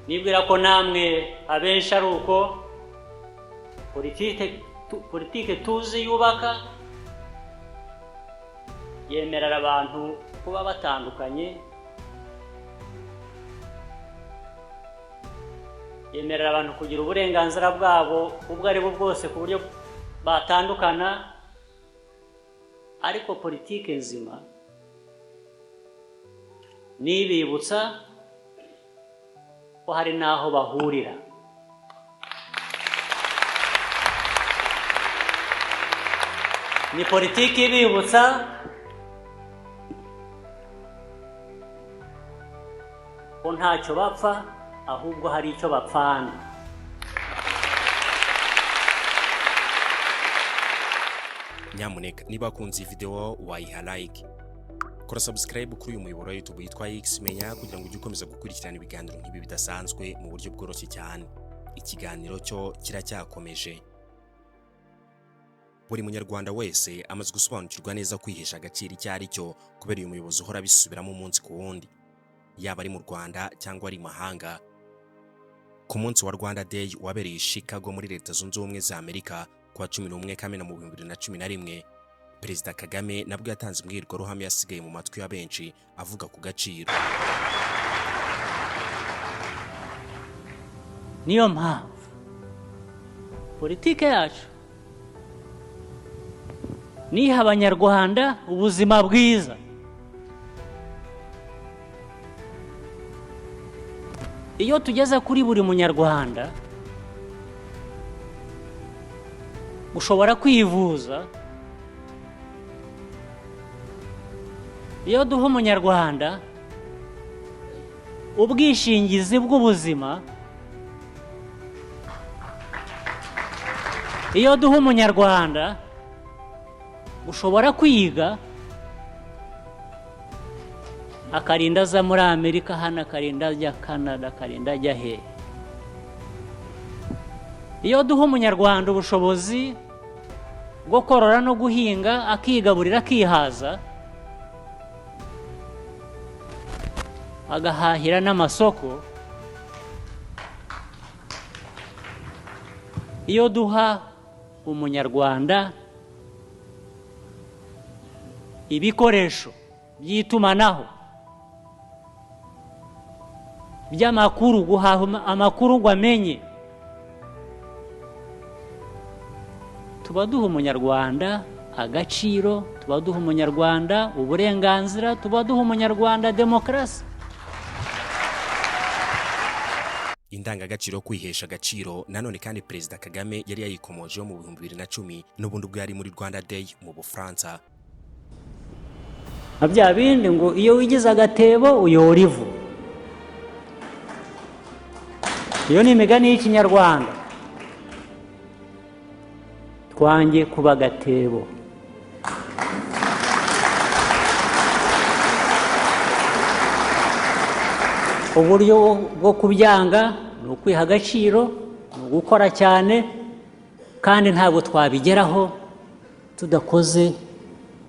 nibwira ko namwe abenshi ari uko politike tuzi yubaka yemerera abantu kuba batandukanye, yemerera abantu kugira uburenganzira bwabo ubwo ari bwo bwose ku buryo batandukana, ariko politike nzima nibibutsa ko hari n'aho bahurira. Ni politiki ibibutsa ko ntacyo bapfa ahubwo hari icyo bapfana. Nyamuneka niba wakunze iyi video wayiha like, kora subscribe kuri uyu muyoboro wa YouTube witwa X Menya kugira ngo ujye ukomeza gukurikirana ibiganiro nk'ibi bidasanzwe mu buryo bworoshye cyane. Ikiganiro cyo kiracyakomeje. Buri munyarwanda wese amaze gusobanukirwa neza kwihesha agaciro icyo ari cyo, kubera uyu muyobozi uhora abisubiramo umunsi ku wundi, yaba ari mu Rwanda cyangwa ari mahanga. Ku munsi wa Rwanda Day wabereye i Chicago muri Leta Zunze Ubumwe za Amerika ku wa 11 Kamena mu 2011, Perezida Kagame nabwo yatanze imbwirwaruhame yasigaye mu matwi ya benshi, avuga ku gaciro. Niyo mpamvu politike yacu niha Abanyarwanda ubuzima bwiza. Iyo tugeze kuri buri munyarwanda ushobora kwivuza, iyo duha umunyarwanda ubwishingizi bw'ubuzima, iyo duha umunyarwanda ushobora kwiga akarinda aza muri Amerika hano, akarinda ajya Canada, akarinda ajya he. Iyo duha umunyarwanda ubushobozi bwo korora no guhinga, akigaburira, akihaza, agahahira n'amasoko, iyo duha umunyarwanda ibikoresho by'itumanaho by'amakuru, guhaha amakuru ngo amenye, tuba duha umunyarwanda agaciro, tuba duha umunyarwanda uburenganzira, tuba duha umunyarwanda demokarasi. Indangagaciro yo kwihesha agaciro nanone kandi Perezida Kagame yari yayikomojeho mu 2010, n'ubundi ubwo yari muri Rwanda Day mu Bufaransa. Nka bya bindi ngo iyo wigize agatebo uyora ivu. Iyo ni imigani y'Ikinyarwanda. Twange kuba agatebo. Uburyo bwo kubyanga ni ukwiha agaciro, ni ugukora cyane, kandi ntabwo twabigeraho tudakoze,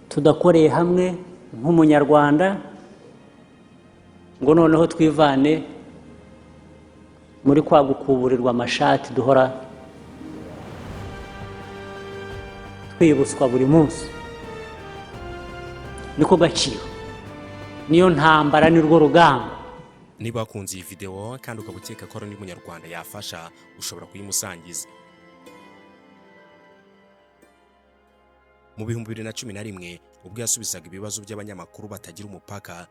tudakoreye hamwe nk'umunyarwanda, ngo noneho twivane muri kwa gukuburirwa amashati duhora twibutswa buri munsi. Niko gaciro, niyo ntambara, nirwo rugamba. Niba wakunze iyi video kandi ukaba ukeka ko ari undi munyarwanda yafasha, ushobora kuyimusangiza. Mu 2011, ubwo yasubizaga ibibazo by'abanyamakuru batagira umupaka,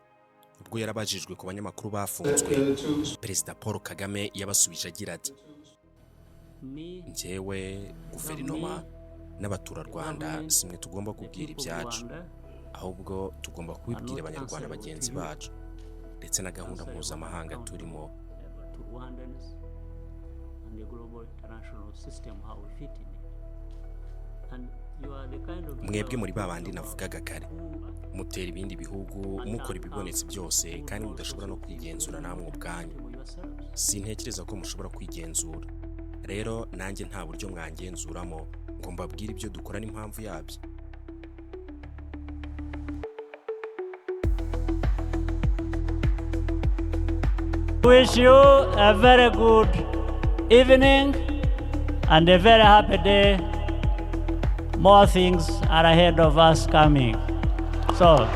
ubwo yarabajijwe ku banyamakuru bafunzwe, Perezida Paul Kagame yabasubije agira ati: "Njyewe, guverinoma n'abaturarwanda simwe tugomba kubwira ibyacu, ahubwo tugomba kubibwira abanyarwanda bagenzi bacu ndetse na gahunda mpuzamahanga turimo." Mwebwe muri babandi navugaga kare, mutera ibindi bihugu, mukora ibibonetse byose, kandi mudashobora no kwigenzura namwe ubwanyu. Sintekereza ko mushobora kwigenzura. Rero nanjye nta buryo mwangenzuramo ngo mbabwire ibyo dukora n'impamvu yabyo. Wish you a very good evening and a very happy day. More things are ahead of us coming. So,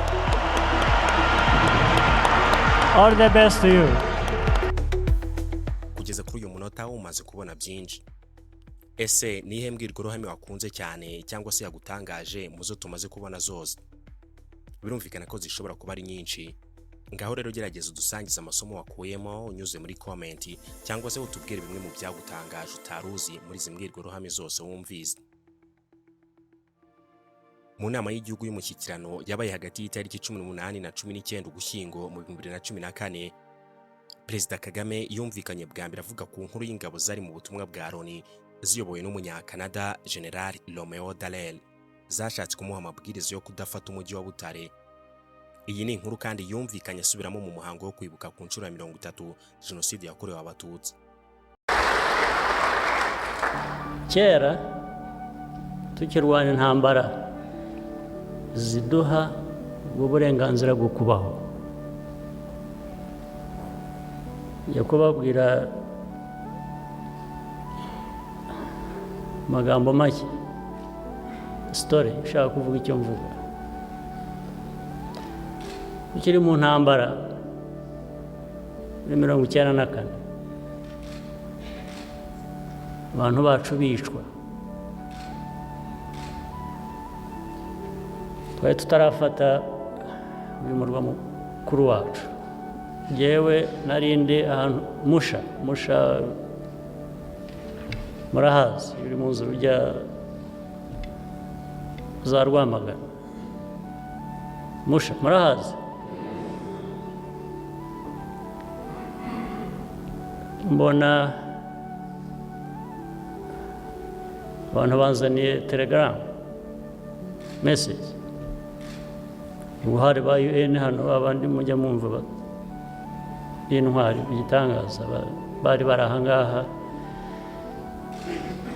all the best to you. Kugeza kuri uyu munota umaze kubona byinshi. Ese ni iyihe mbwirwaruhame wakunze cyane cyangwa se yagutangaje mu zo tumaze kubona zose? Birumvikana ko zishobora kuba ari nyinshi. Ngaho rero gerageza udusangize amasomo wakuyemo unyuze muri comment, cyangwa se utubwire bimwe mu byagutangaje utari uzi muri izi mbwirwaruhame zose wumvise. Mu nama y'igihugu y'umushyikirano yabaye hagati y'itariki 18 na 19 Ugushyingo mu 2014, Perezida Kagame yumvikanye bwa mbere avuga ku nkuru y'ingabo zari mu butumwa bwa Loni ziyobowe n'umunyakanada General Romeo Dallaire, zashatse kumuha amabwiriza yo kudafata umujyi wa Butare. Iyi ni inkuru kandi yumvikanye asubiramo mu muhango wo kwibuka ku nshuro ya 30 Jenoside yakorewe Abatutsi. Kera Tukirwana intambara ziduha ubwo burenganzira bwo kubaho. Njya kubabwira amagambo make, story ushaka kuvuga icyo mvuga. Ukiri mu ntambara muri 94, abantu bacu bicwa, twari tutarafata uyu murwa mukuru wacu. Njyewe narindi ahantu Musha. Musha murahazi, uri mu nzira ujya za Rwamagana. Musha murahazi. Mbona abantu banzaniye telegaramu message, ubuhare ba UN hano, abandi mujya mumva b'intwari igitangaza, bari bari aha ngaha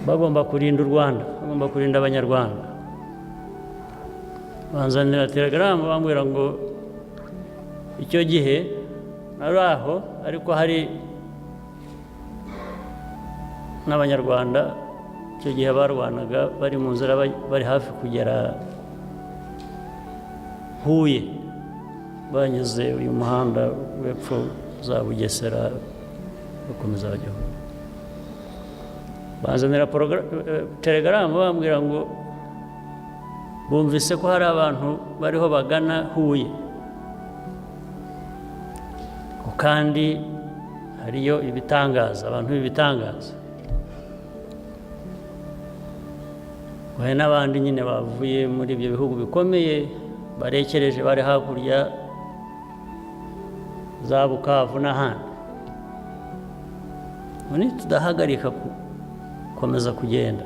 bagomba kurinda u Rwanda, bagomba kurinda Abanyarwanda. Banzanira telegaramu bambwira ngo icyo gihe nari aho, ariko hari n'Abanyarwanda icyo gihe barwanaga bari mu nzira, bari hafi kugera Huye, banyuze uyu muhanda w'epfo za Bugesera bakomeza bajya Huye. Banzanira telegaramu bambwira ngo bumvise ko hari abantu bariho bagana Huye, kandi hariyo ibitangaza, abantu b'ibitangaza. Hari n'abandi nyine bavuye muri ibyo bihugu bikomeye barekereje, bari hakurya za Bukavu n'ahandi. Ubu tudahagarika gukomeza kugenda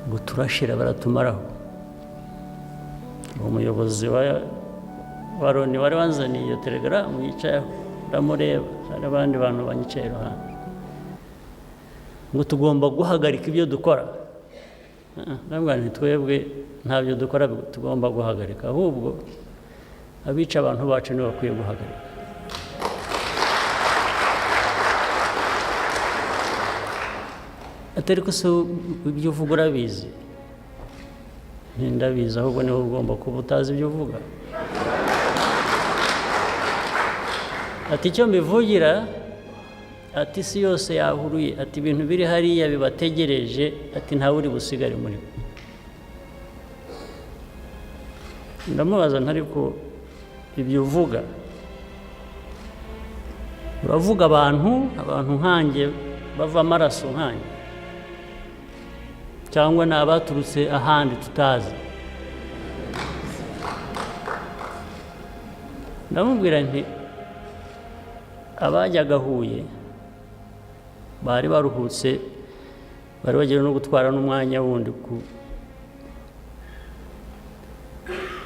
ngo turashira, baratumaraho. Uwo muyobozi wa Loni wari wanzaniye iyo telegaramu yicayeho, ndamureba, hari abandi bantu banyicaye iruhande, ngo tugomba guhagarika ibyo dukora. Ndabwira nti twebwe ntabyo dukora tugomba guhagarika, ahubwo abica abantu bacu nibo bakwiye guhagarika. Atari ko se ibyo uvuga urabizi? Ntindabizi, ahubwo niho ugomba kuba utazi ibyo uvuga. Ati icyo mbivugira, ati isi yose yahuruye, ati ibintu biri hariya bibategereje, ati ntawe uri busigare muri bo. Ndamubaza ntari ko ibyo uvuga, uravuga abantu nkanjye bava amaraso nkanjye, cyangwa ni abaturutse ahandi tutazi? Ndamubwira nti abajyaga Huye bari baruhutse, bari bagiye no gutwara n'umwanya wundi,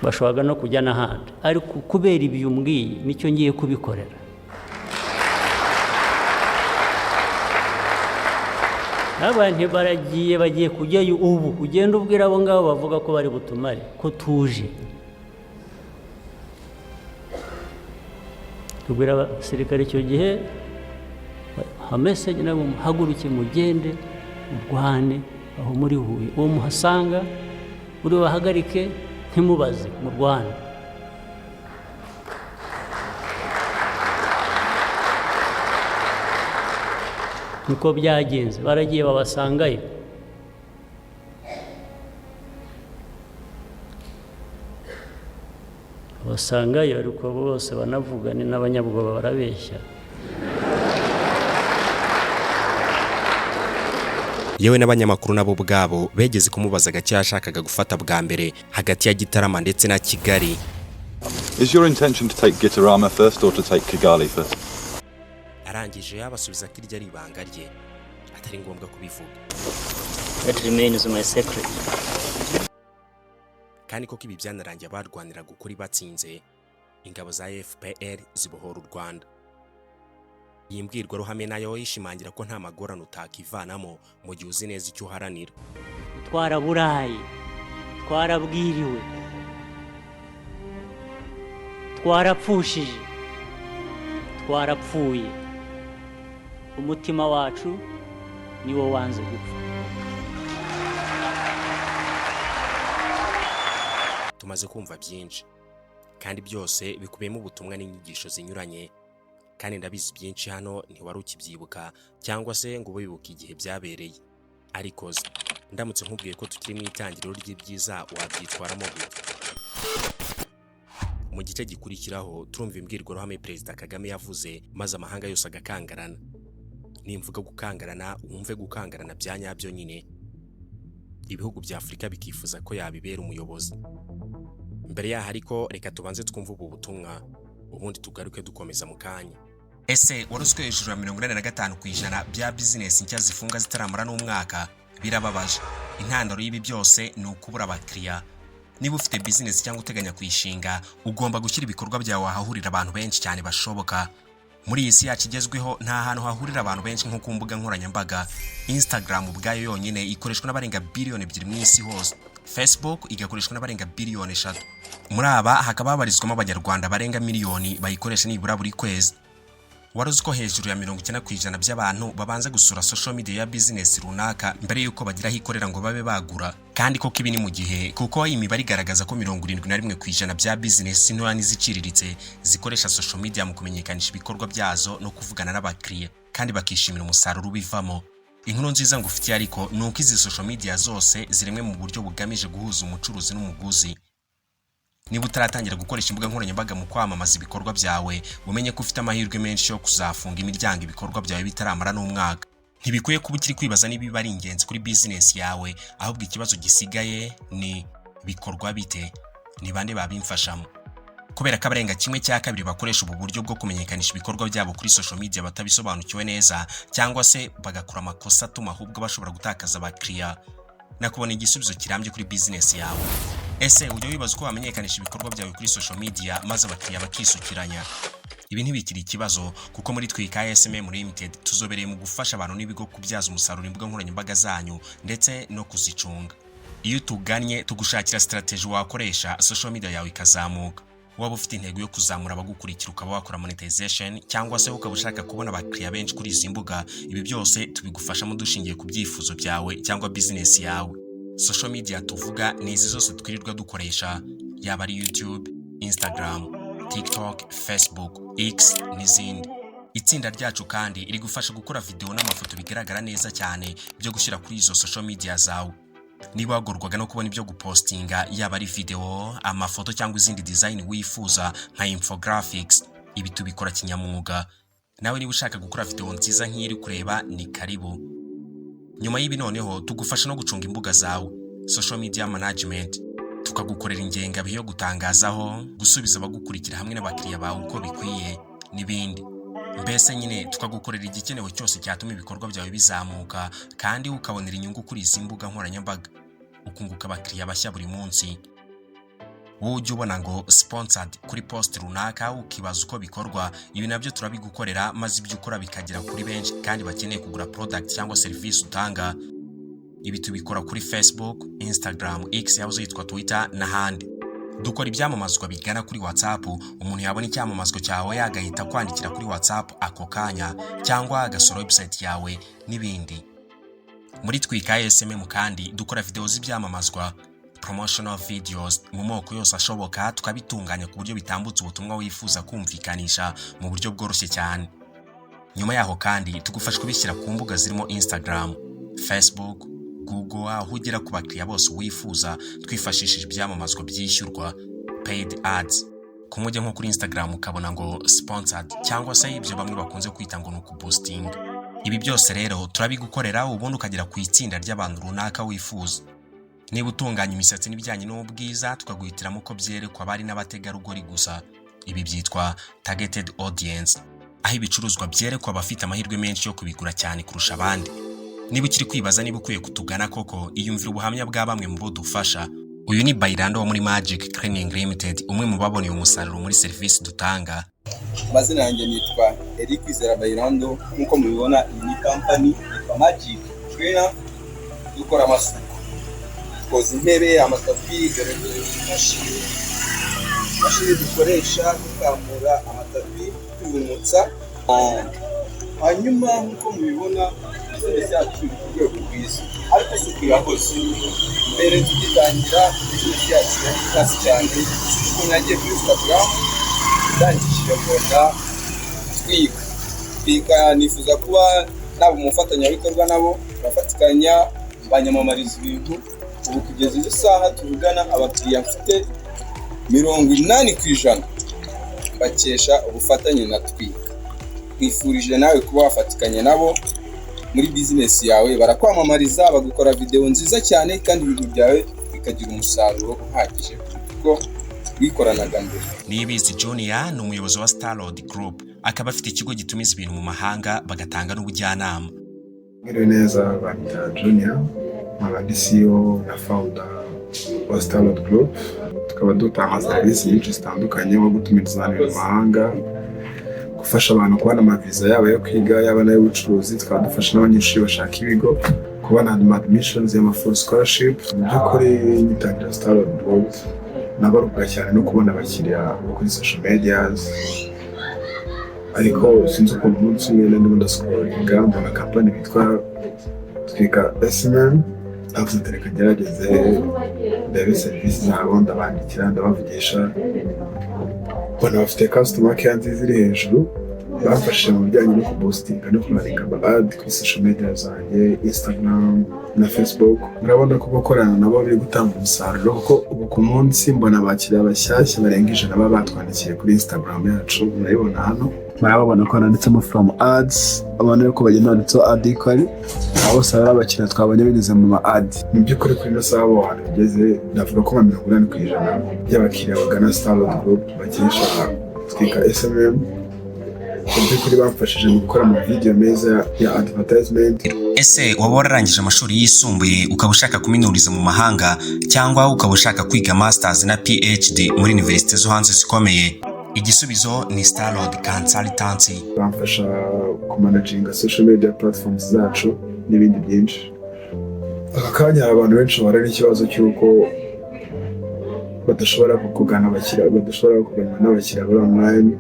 bashoboraga no kujya n'ahandi, ariko kubera ibyo umbwiye nicyo ngiye kubikorera. Abantu baragiye, bagiye kujyayo ubu, ugenda ubwira abo ngabo bavuga ko bari butumare ko tuje. Tubwira abasirikare icyo gihe hamesage nabo, muhaguruke mugende murwane aho muri Huye, uwo muhasanga uri bahagarike ntimubaze, murwane. Niko byagenze, baragiye babasangayo. Basangayo, ariko bose banavuga ni n'abanyabwoba, barabeshya. Yewe n'abanyamakuru nabo ubwabo begeze kumubaza agace yashakaga gufata bwa mbere hagati ya Gitarama ndetse na Kigali. Is your intention to take Gitarama first or to take Kigali first? Arangije yabasubiza ko iryo ari ibanga rye, atari ngombwa kubivuga. That remains my secret. Kandi koko ibi byanarangiye abarwaniraga ukuri batsinze, ingabo za FPR zibohora u Rwanda. Iyi mbwirwaruhame nayo ishimangira ko nta magorane utakivanamo mu gihe uzi neza icyo uharanira. Twaraburaye, twarabwiriwe, twarapfushije, twarapfuye, umutima wacu niwo wanze gupfa. Tumaze kumva byinshi kandi byose bikubiyemo ubutumwa n'inyigisho zinyuranye, kandi ndabizi byinshi hano ntiwari ukibyibuka cyangwa se ngo ube wibuka igihe byabereye. Ariko se ndamutse nkubwiye ko tukiri mu itangiriro ry'ibyiza, wabyitwaramo gute? Mu gice gikurikiraho turumva imbwirwaruhame Perezida Kagame yavuze maze amahanga yose agakangarana. Nimvuga gukangarana, wumve gukangarana bya nyabyo nyine. Ibihugu bya Afurika bikifuza ko yabibera umuyobozi. Mbere yaho ariko, reka tubanze twumve ubu butumwa, ubundi tugaruke dukomeza mu kanya. Ese wari uzwi hejuru ya 85% bya bizinesi nshya zifunga zitaramara n'umwaka? Birababaje. Intandaro y'ibi byose ni ukubura abakiriya. Niba ufite bizinesi cyangwa uteganya kuyishinga, ugomba gushyira ibikorwa byawe ahahurira abantu benshi cyane bashoboka. Muri iyi si yacu igezweho, nta hantu hahurira abantu benshi nko ku mbuga nkoranyambaga. Instagram ubwayo yonyine ikoreshwa n'abarenga biliyoni 2 mu isi hose, Facebook igakoreshwa n'abarenga biliyoni 3. Muri aba hakaba habarizwamo Abanyarwanda barenga miliyoni bayikoresha nibura buri kwezi. Wari uzi ko hejuru ya 90% by'abantu babanza gusura social media ya business runaka mbere y'uko bagira aho ikorera ngo babe bagura? Kandi koko ibi ni mu gihe, kuko imibare igaragaza ko 71% bya business ntoya n'iziciriritse zikoresha social media mu kumenyekanisha ibikorwa byazo no kuvugana n'abakiriya, kandi bakishimira umusaruro ubivamo. Inkuru nziza ngufitiye ariko ni uko izi social media zose ziremwe mu buryo bugamije guhuza umucuruzi n'umuguzi. Niba utaratangira gukoresha imbuga nkoranyambaga mu kwamamaza ibikorwa byawe, umenye ko ufite amahirwe menshi yo kuzafunga imiryango ibikorwa byawe bitaramara n'umwaka. Ntibikwiye kuba ukiri kwibaza niba ibi ari ingenzi kuri bizinesi yawe, ahubwo ikibazo gisigaye ni: bikorwa bite? Ni bande babimfashamo? Kubera ko abarenga kimwe cya kabiri bakoresha ubu buryo bwo kumenyekanisha ibikorwa byabo kuri social media batabisobanukiwe neza, cyangwa se bagakora amakosa atuma ahubwo bashobora gutakaza abakiriya, nakubona igisubizo kirambye kuri bizinesi yawe. Ese ujya wibaza uko wamenyekanisha ibikorwa byawe kuri social media maze abakiriya bakisukiranya? Ibi ntibikiri ikibazo, kuko muri Twika SMM Limited tuzobereye mu gufasha abantu n'ibigo kubyaza umusaruro imbuga nkoranyambaga zanyu ndetse no kuzicunga. Iyo utugannye, tugushakira strategy wakoresha social media yawe ikazamuka. Waba ufite intego yo kuzamura abagukurikira ukaba wakora monetization, cyangwa se ukaba ushaka kubona abakiriya benshi kuri izi mbuga, ibi byose tubigufashamo dushingiye ku byifuzo byawe cyangwa business yawe. Social media tuvuga ni izi zose twirirwa dukoresha, yaba ari YouTube, Instagram, TikTok, Facebook, X n'izindi. Itsinda ryacu kandi rigufasha gukora video n'amafoto bigaragara neza cyane byo gushyira kuri izo social media zawe. Niba wagorwaga no kubona ibyo gupostinga, yaba ari video, amafoto cyangwa izindi design wifuza nka infographics, ibi tubikora kinyamwuga. Nawe niba ushaka gukora video nziza nk'iyi uri kureba, ni karibu. Nyuma y'ibi noneho tugufasha no gucunga imbuga zawe, social media management, tukagukorera ingengabihe yo gutangazaho, gusubiza abagukurikira hamwe n'abakiriya bawe uko bikwiye n'ibindi. Mbese nyine tukagukorera igikenewe cyose cyatuma ibikorwa byawe bizamuka kandi ukabonera inyungu kuri izi mbuga nkoranyambaga, ukunguka abakiriya bashya buri munsi. Wowe ujya ubona ngo "sponsored" kuri post runaka ukibaza uko bikorwa, ibi nabyo turabigukorera maze ibyo ukora bikagera kuri benshi kandi bakeneye kugura product cyangwa serivisi utanga. Ibi tubikora kuri Facebook, Instagram, X yahoze yitwa Twitter n'ahandi. Dukora ibyamamazwa bigana kuri WhatsApp. Umuntu yabona icyamamazwa cyawe agahita kwandikira kuri WhatsApp ako kanya, cyangwa agasura website yawe n'ibindi. Muri Twika SMM kandi dukora video z'ibyamamazwa, promotional videos, mu moko yose ashoboka, tukabitunganya ku buryo bitambutsa ubutumwa wifuza kumvikanisha mu buryo bworoshye cyane. Nyuma yaho kandi tugufasha kubishyira ku mbuga zirimo Instagram, Facebook, Google, aho ugera ku bakiriya bose wifuza twifashishije ibyamamazwa byishyurwa, paid ads. Kumwe ujya nko kuri Instagram ukabona ngo "sponsored", cyangwa se ibyo bamwe bakunze kwita ngo ni ukuboostinga, ibi byose rero turabigukorera, ubundi ukagera ku itsinda ry'abantu runaka wifuza. Niba utunganya imisatsi n'ibijyanye n'ubwiza, tukaguhitiramo uko byerekwa abari n'abategarugori gusa. Ibi byitwa targeted audience, aho ibicuruzwa byerekwa abafite amahirwe menshi yo kubigura cyane kurusha abandi. Niba ukiri kwibaza niba ukwiye kutugana koko, iyumvira ubuhamya bwa bamwe mu bo dufasha. Uyu ni Bayirando wo muri Magic Cleaning Limited, umwe mu baboneye umusaruro muri serivisi dutanga. Amazina yanjye nitwa Eric Kwizera Bayirando. Nk'uko mubibona, iyi ni kampani yitwa Magic Cleaner. Dukora amasuku, twoza intebe, amatapi. Dore imashini dukoresha dukamura amatapi, tuyumutsa. Hanyuma nk'uko mubibona, bizinesi yacu iri ku rwego rwiza, ariko isuku irakoze. Mbere tugitangira, bizinesi yacu yari hasi cyane. Sinzi ukuntu yagiye kuri Instagram, ndangije mbona Twika. Twika, nifuza kuba naba umufatanyabikorwa nabo, turafatikanya, banyamamariza ibintu. Ubu kugeza izi saha tuvugana, abakiriya mfite 80% bakesha ubufatanye na Twika. Nkwifurije nawe kuba wafatikanya nabo muri bizinesi yawe. Barakwamamariza, bagukora videwo nziza cyane, kandi ibintu byawe bikagira umusaruro uhagije kuko wikoranaga mbere. Niyibizi Junior ni umuyobozi wa Starlord Group, akaba afite ikigo gitumiza ibintu mu mahanga, bagatanga n'ubujyanama. Mwiriwe neza, banyita Junior, nkaba ndi CEO na founder wa Starlord Group. Tukaba dutanga serivisi nyinshi zitandukanye, nko gutumiza ibintu mu mahanga, gufasha abantu kubona amaviza yaba yo kwiga, yaba n'ay'ubucuruzi. Tukaba dufasha n'abanyeshuri bashaka ibigo kubona ama admissions y'ama full scholarship. Mu by'ukuri, ngitangira Starlord Group nabaruka cyane no kubona abakiriya bo kuri social medias, ariko sinzi ukuntu umunsi umwe ndimo ndascrollinga, mbona kampani bitwa Twika SMM. Ndavuze ati: "Reka ngerageze ndebe serivisi zabo." Ndabandikira, ndabavugisha, mbona bafite customer care nziza iri hejuru. Bamfashije mu bijyanye no kuboostinga no kurunninga ama ad kuri social media zanjye, Instagram na Facebook. Murabona ko gukorana nabo biri gutanga umusaruro, kuko ubu ku munsi mbona abakiriya bashyashya barenga 100 baba batwandikiye kuri Instagram yacu. Murabibona hano, murababona ko handitsemo "from ads". Abona ko bagenda banditseho ad equally, abo bose ari abakiriya twabonye binyuze mu ma ad. Mu by'ukuri, kuri ino saha, aho hantu tugeze, navuga ko nka 80% by'abakiriya bagana Starlord Group bakesha Twika SMM. Mu by'ukuri bamfashije mu gukora ama video meza ya advertisement. Ese waba wararangije amashuri yisumbuye, ukaba ushaka kuminuriza mu mahanga, cyangwa ukaba ushaka kwiga masters na PhD muri universite zo hanze zikomeye? Igisubizo ni Starlord Consultancy. Bamfasha kumanaginga social media platforms zacu n'ibindi byinshi. Aka kanya hari abantu benshi bahura n'ikibazo cy'uko badashobora kugana abakiriya, badashobora kuganira n'abakiriya bari online.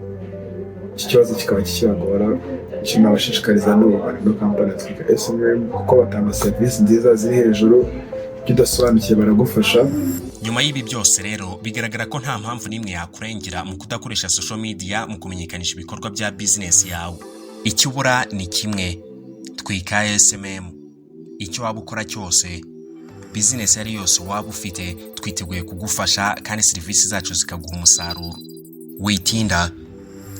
Iki kibazo kikaba kikibagora. Ikintu nabashishikariza ni ukugana ino kampani Twika SMM, kuko batanga serivisi nziza ziri hejuru. Ibyo udasobanukiwe baragufasha. Nyuma y'ibi byose rero, bigaragara ko nta mpamvu n'imwe yakurengera mu kudakoresha social media mu kumenyekanisha ibikorwa bya bizinesi yawe. Icyo ubura ni kimwe: Twika SMM. Icyo waba ukora cyose, bizinesi ari yose waba ufite, twiteguye kugufasha kandi serivisi zacu zikaguha umusaruro. Witinda,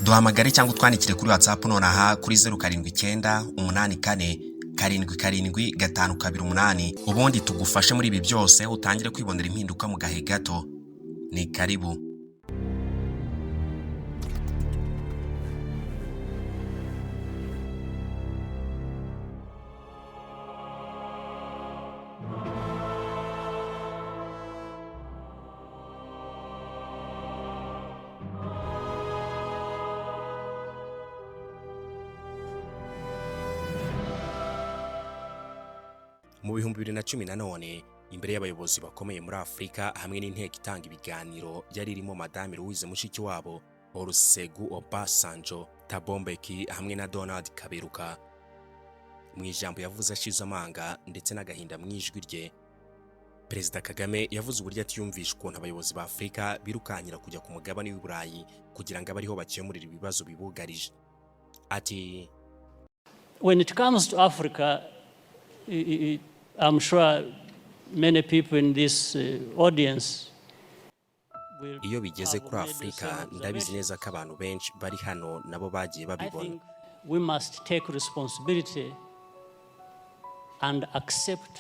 duhamagare cyangwa utwandikire kuri WhatsApp nonaha kuri 0798477528, ubundi tugufashe muri ibi byose, utangire kwibonera impinduka mu gahe gato. Ni karibu. Mu 2014, imbere y'abayobozi bakomeye muri Afurika hamwe n'inteko itanga ibiganiro yari irimo Madame Louise Mushikiwabo, Olusegun Obasanjo, Thabo Mbeki hamwe na Donald Kaberuka, mu ijambo yavuze ashize amanga ndetse n'agahinda mu ijwi rye, Perezida Kagame yavuze uburyo atiyumvisha ukuntu abayobozi ba Afurika birukankira kujya ku mugabane w'i Burayi kugira ngo abe ariho bakemurira ibibazo bibugarije. Ati: When it comes to Africa, I'm sure many people in this audience will Iyo bigeze kuri Afurika, ndabizi neza ko abantu benshi bari hano nabo bagiye I babibona. think we must take responsibility and accept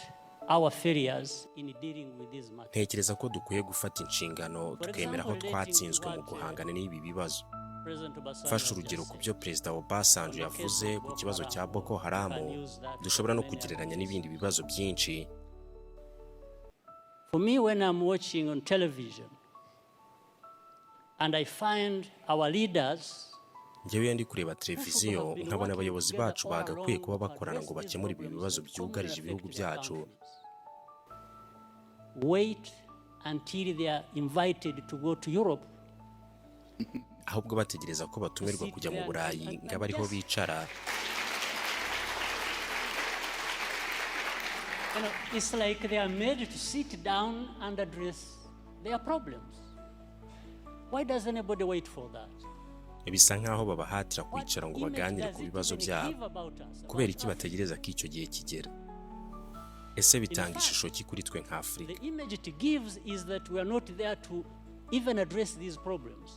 our failures in dealing with these matters. Ntekereza ko dukwiye gufata inshingano, tukemera aho twatsinzwe mu guhangana n'ibi bibazo. President Obasanjo Mfashe urugero ku byo Perezida Obasanjo yavuze ku kibazo cya Boko Haram, dushobora no kugereranya n'ibindi bibazo byinshi. For me, when I'm watching on television and I find our leaders Njyewe iyo ndi kureba televiziyo nkabona abayobozi bacu bagakwiye kuba bakorana ngo bakemure ibi bibazo byugarije ibihugu byacu, wait until they are invited to go to Europe. Ahubwo bategereza ko batumirwa kujya mu Burayi ngo abe ariho bicara. It's like they are made to sit down and address their problems. Why does anybody wait for that? Bisa nk'aho babahatira kwicara ngo baganire ku bibazo byabo. Kubera iki bategereza ko icyo gihe kigera? Ese bitanga ishusho ki kuri twe nka Afurika? The image it gives is that we are not there to even address these problems.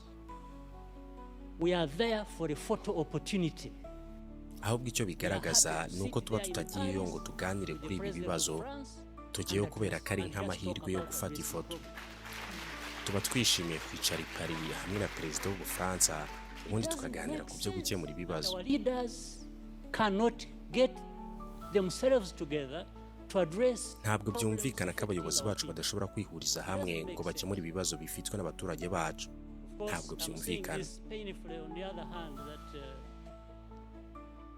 We are there for a photo opportunity. Ahubwo icyo bigaragaza ni uko tuba tutagiyeyo ngo tuganire kuri ibi bibazo, tugiyeyo kubera ko ari nk'amahirwe yo gufata ifoto. Tuba twishimiye kwicara i Paris hamwe na perezida w'Ubufaransa, ubundi tukaganira ku byo gukemura ibibazo. Our leaders cannot get themselves together to address Ntabwo byumvikana ko abayobozi bacu badashobora kwihuriza hamwe ngo bakemure ibibazo bifitwe n'abaturage bacu. Ntabwo I'm saying byumvikana. this painfully on the other hand that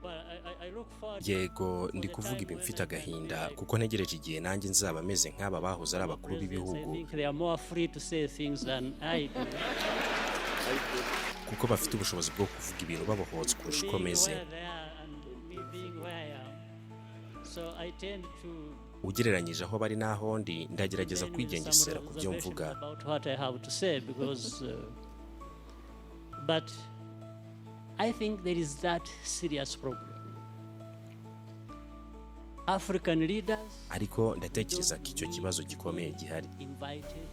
well, I look forward Yego, ndi kuvuga ibi mfite agahinda kuko ntegereje igihe nanjye nzaba meze nk'aba bahoze ari abakuru I b'ibihugu, think they are more free to say things than I do. kuko bafite ubushobozi bwo kuvuga ibintu babohotse kurusha uko Being meze. where they are and me being where I am. So I tend to Ugereranyije aho bari n'aho ndi, ndagerageza remain with some kwigengesera ku byo reservations mvuga. about what I have to say because but I think there is that serious problem. African leaders Ariko ndatekereza ko icyo kibazo gikomeye gihari. invited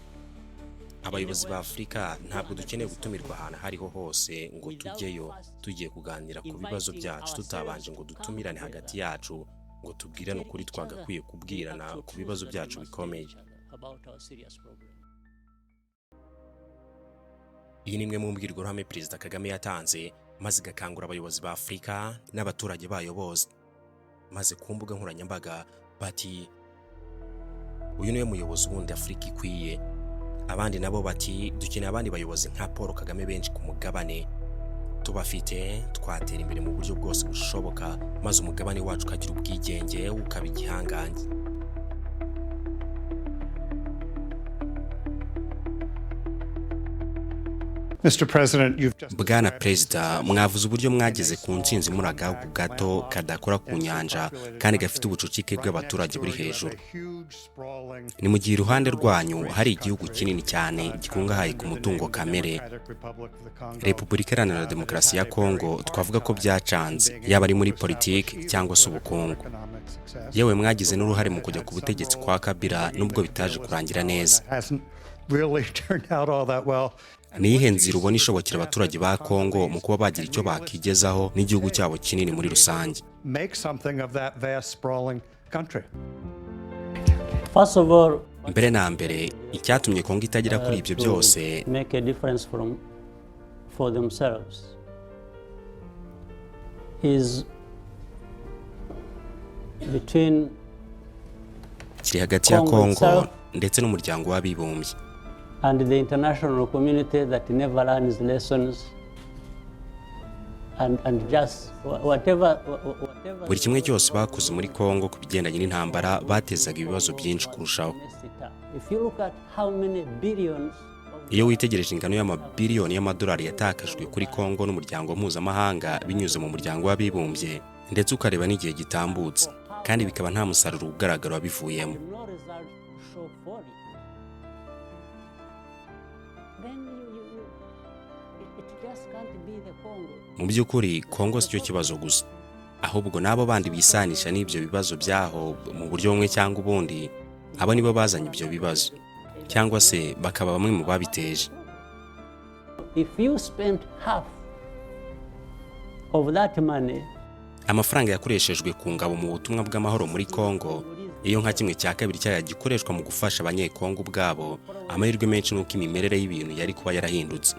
Abayobozi ba Afurika ntabwo dukeneye gutumirwa ahantu aho ariho hose ngo tujyeyo tugiye kuganira ku bibazo byacu, tutabanje ngo dutumirane hagati yacu ngo tubwirane ukuri twagakwiye kubwirana ku bibazo byacu bikomeye. about our serious problem. Iyi ni imwe mu mbwirwaruhame Perezida Kagame yatanze, maze igakangura abayobozi ba Afurika n'abaturage bayo bose, maze ku mbuga nkoranyambaga bati: "Uyu niwe muyobozi wundi Afurika ikwiye." Abandi nabo bati: "Dukeneye abandi bayobozi nka Paul Kagame benshi ku mugabane. Tubafite twatera imbere mu buryo bwose bushoboka, maze umugabane wacu ukagira ubwigenge, ukaba igihangange." Mr. President, you've just Bwana Perezida, mwavuze uburyo mwageze ku ntsinzi muri agahugu gato kadakora ku nyanja kandi gafite ubucucike bw'abaturage buri hejuru. Ni mu gihe iruhande rwanyu hari igihugu kinini cyane gikungahaye ku mutungo kamere, Repubulika Iharanira Demokarasi ya Kongo. Twavuga ko byacanze, yaba ari muri politiki cyangwa se ubukungu. Yewe, mwagize n'uruhare mu kujya ku butegetsi kwa Kabila, nubwo bitaje kurangira neza. hasn't really turned out all that well. Ni iyihe nzira ubona ishobokera abaturage ba Kongo mu kuba bagira icyo bakigezaho n'igihugu cyabo kinini muri rusange? Make something of that vast, sprawling country. First of all, Mbere na mbere, icyatumye Kongo itagera kuri ibyo to byose make a difference for themselves is between kiri hagati ya Congo Kongo itself ndetse n'Umuryango w'Abibumbye and the international community that never learns lessons and just whatever Buri kimwe cyose bakoze muri Kongo ku bigendanye n'intambara, batezaga ibibazo byinshi kurushaho. messed it up. If you look at how many billions Iyo witegereje ingano y'amabiliyoni y'amadolari yatakajwe kuri Kongo n'umuryango mpuzamahanga binyuze mu Muryango w'Abibumbye, ndetse ukareba n'igihe gitambutse, kandi bikaba nta musaruro ugaragara wabivuyemo, no result to show for it, then it just can't be the Congo. Mu by'ukuri Kongo si cyo kibazo gusa, ahubwo n'abo bandi bisanisha n'ibyo bibazo byaho mu buryo bumwe cyangwa ubundi, abo nibo bazanye ibyo bibazo cyangwa se bakaba bamwe mu babiteje. If you spent half of that money Amafaranga yakoreshejwe ku ngabo mu butumwa bw'amahoro muri Kongo, iyo nka 1/2 cyayo gikoreshwa mu gufasha Abanyekongo ubwabo, amahirwe menshi ni uko imimerere y'ibintu yari kuba yarahindutse.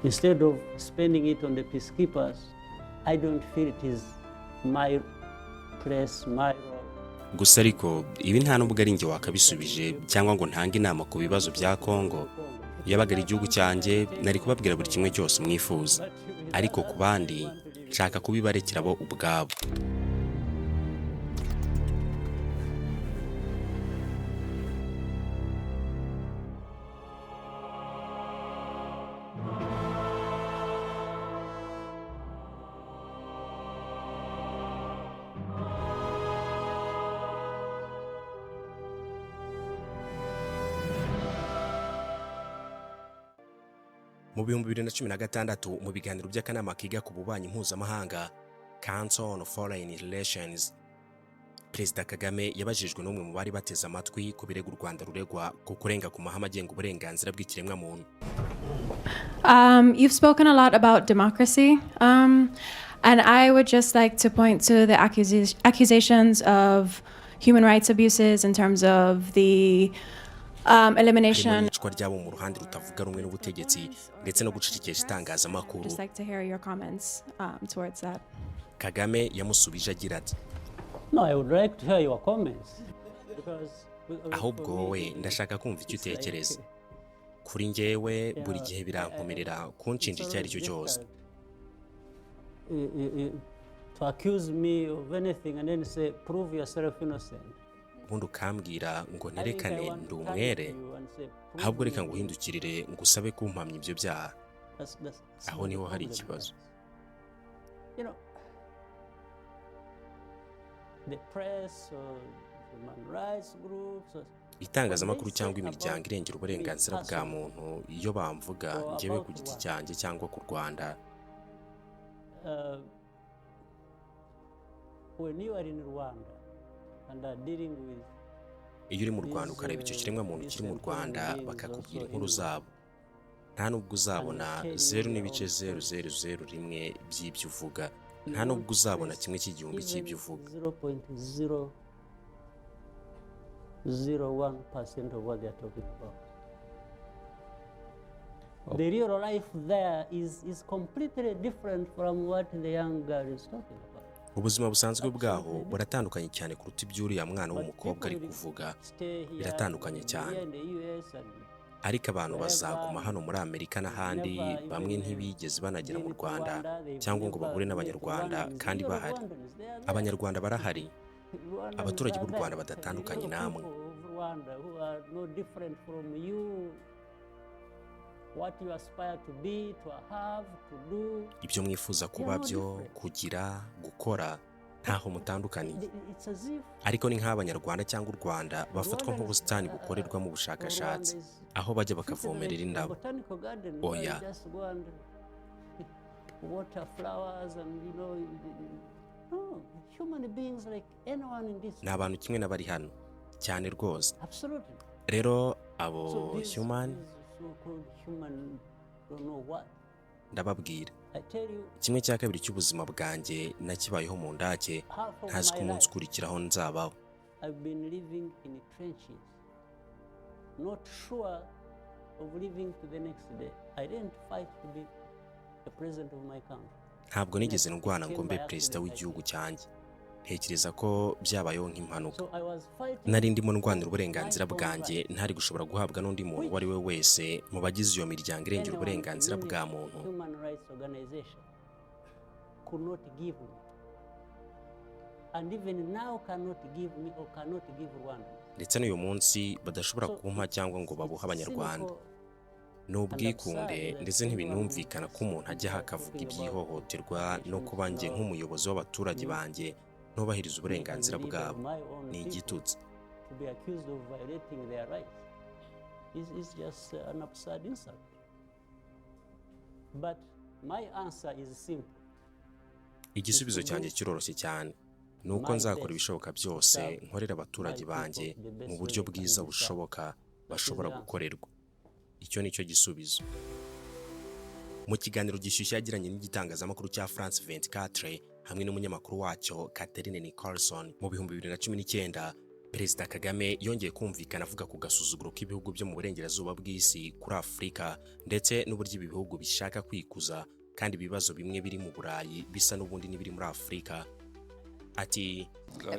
Instead of spending it on the peacekeepers, I don't feel it is my place, my role. Gusa ariko ibi nta nubwo ari njye wakabisubije cyangwa ngo ntange inama ku bibazo bya Kongo. Yabaga ari igihugu cyanjye, nari kubabwira buri kimwe cyose mwifuza, ariko ku bandi nshaka kubibarekera bo ubwabo. Mu 2016, mu biganiro by'akanama kiga ku bubanyi mpuzamahanga, Council on Foreign Relations, Perezida Kagame yabajijwe n'umwe mu bari bateze amatwi ku birego u Rwanda ruregwa ku kurenga ku mahame agenga uburenganzira bw'ikiremwamuntu. You've spoken a lot about democracy, and I would just like to point to the accusations of human rights abuses in terms of the Harimo elimination. iyicwa ry'abo mu ruhande rutavuga rumwe n'ubutegetsi ndetse no gucecekesha itangazamakuru. Just like to hear your comments towards that. Kagame yamusubije agira ati: No, I would like to hear your comments because "Ahubwo wowe ndashaka kumva icyo utekereza. Kuri njyewe buri gihe birankomerera kunshinja icyo ari cyo cyose." To accuse me of anything and then say, "Prove yourself innocent." Ubundi ukambwira ngo nerekane ndi umwere. Ahubwo reka nguhindukirire ngusabe kumpamya ibyo byaha. That's Aho not niho the hari problem. ikibazo. The press or human rights groups or Itangazamakuru cyangwa imiryango irengera uburenganzira bwa muntu, iyo bamvuga njyewe ku giti cyanjye cyangwa ku Rwanda, when you are in Rwanda and are dealing with iyo uri mu Rwanda ukareba icyo kiremwamuntu kiri mu Rwanda, bakakubwira inkuru zabo, nta nubwo uzabona 0.0001 by'ibyo uvuga, nta nubwo uzabona 1/1000 cy'ibyo uvuga. 0.001% of what they are talking about. The real life there is completely different from what the young girl is talking about. Ubuzima busanzwe bwaho buratandukanye cyane kuruta ibyo uriya mwana w'umukobwa ari kuvuga. Stay here, Biratandukanye cyane. here in the US and Ariko abantu bazaguma hano muri Amerika n'ahandi, bamwe ntibigeze banagera mu Rwanda cyangwa ngo bahure n'Abanyarwanda kandi bahari. Abanyarwanda barahari, abaturage b'u Rwanda badatandukanye namwe. Of Rwanda who are no different from you, what you aspire to be, to have, to do. Ibyo mwifuza kuba byo, kugira, gukora, ntaho mutandukaniye. It's as if Ariko ni nk'Abanyarwanda cyangwa u Rwanda bafatwa nk'ubusitani bukorerwamo ubushakashatsi, aho bajya bakavomerera indabo. Botanical garden where Oya. you just go and water flowers and no, human beings like anyone in this Ni abantu kimwe n'abari hano cyane rwose. Absolutely. Rero abo So these, human, these so-called human, don't know what, ndababwira, I tell you, 2/3 cy'ubuzima bwanjye nakibayeho mu ndake, half of ntazi ko my umunsi life ukurikiraho nzabaho. I've been living in trenches, not sure of living to the next day. I didn't fight to be the president of my country. Ntabwo nigeze ndwana ngo mbe perezida w'igihugu cyanjye. Ntekereza ko byabayeho nk'impanuka. So I was fighting Nari ndimo ndwanira uburenganzira bwanjye ntari gushobora guhabwa n'undi muntu uwo ari we wese mu bagize iyo miryango irengera anyone uburenganzira in bwa muntu, human rights organization could not give me. And even now cannot give me or cannot give Rwanda. ndetse n'uyu munsi badashobora kumpa cyangwa ngo babuhe Abanyarwanda. Ni ubwikunde, ndetse ntibinumvikana ko umuntu ajya aha akavuga iby'ihohoterwa no kuba njye nk'umuyobozi w'abaturage banjye ntubahiriza uburenganzira bwabo. Ni igitutsi. To be accused of violating their rights is just an absurd insult. But my answer is simple. Igisubizo cyanjye kiroroshye cyane, ni uko nzakora ibishoboka byose nkorera abaturage banjye mu buryo bwiza bushoboka bashobora gukorerwa. Icyo ni cyo gisubizo. Mu kiganiro gishyushye yagiranye n'igitangazamakuru cya France 24 hamwe n'umunyamakuru wacyo Catherine Nicholson mu 2019, Perezida Kagame yongeye kumvikana avuga ku gasuzuguro k'ibihugu byo mu burengerazuba bw'isi kuri Afurika, ndetse n'uburyo ibi bihugu bishaka kwikuza kandi ibibazo bimwe biri mu Burayi bisa n'ubundi n'ibiri muri Afurika. Ati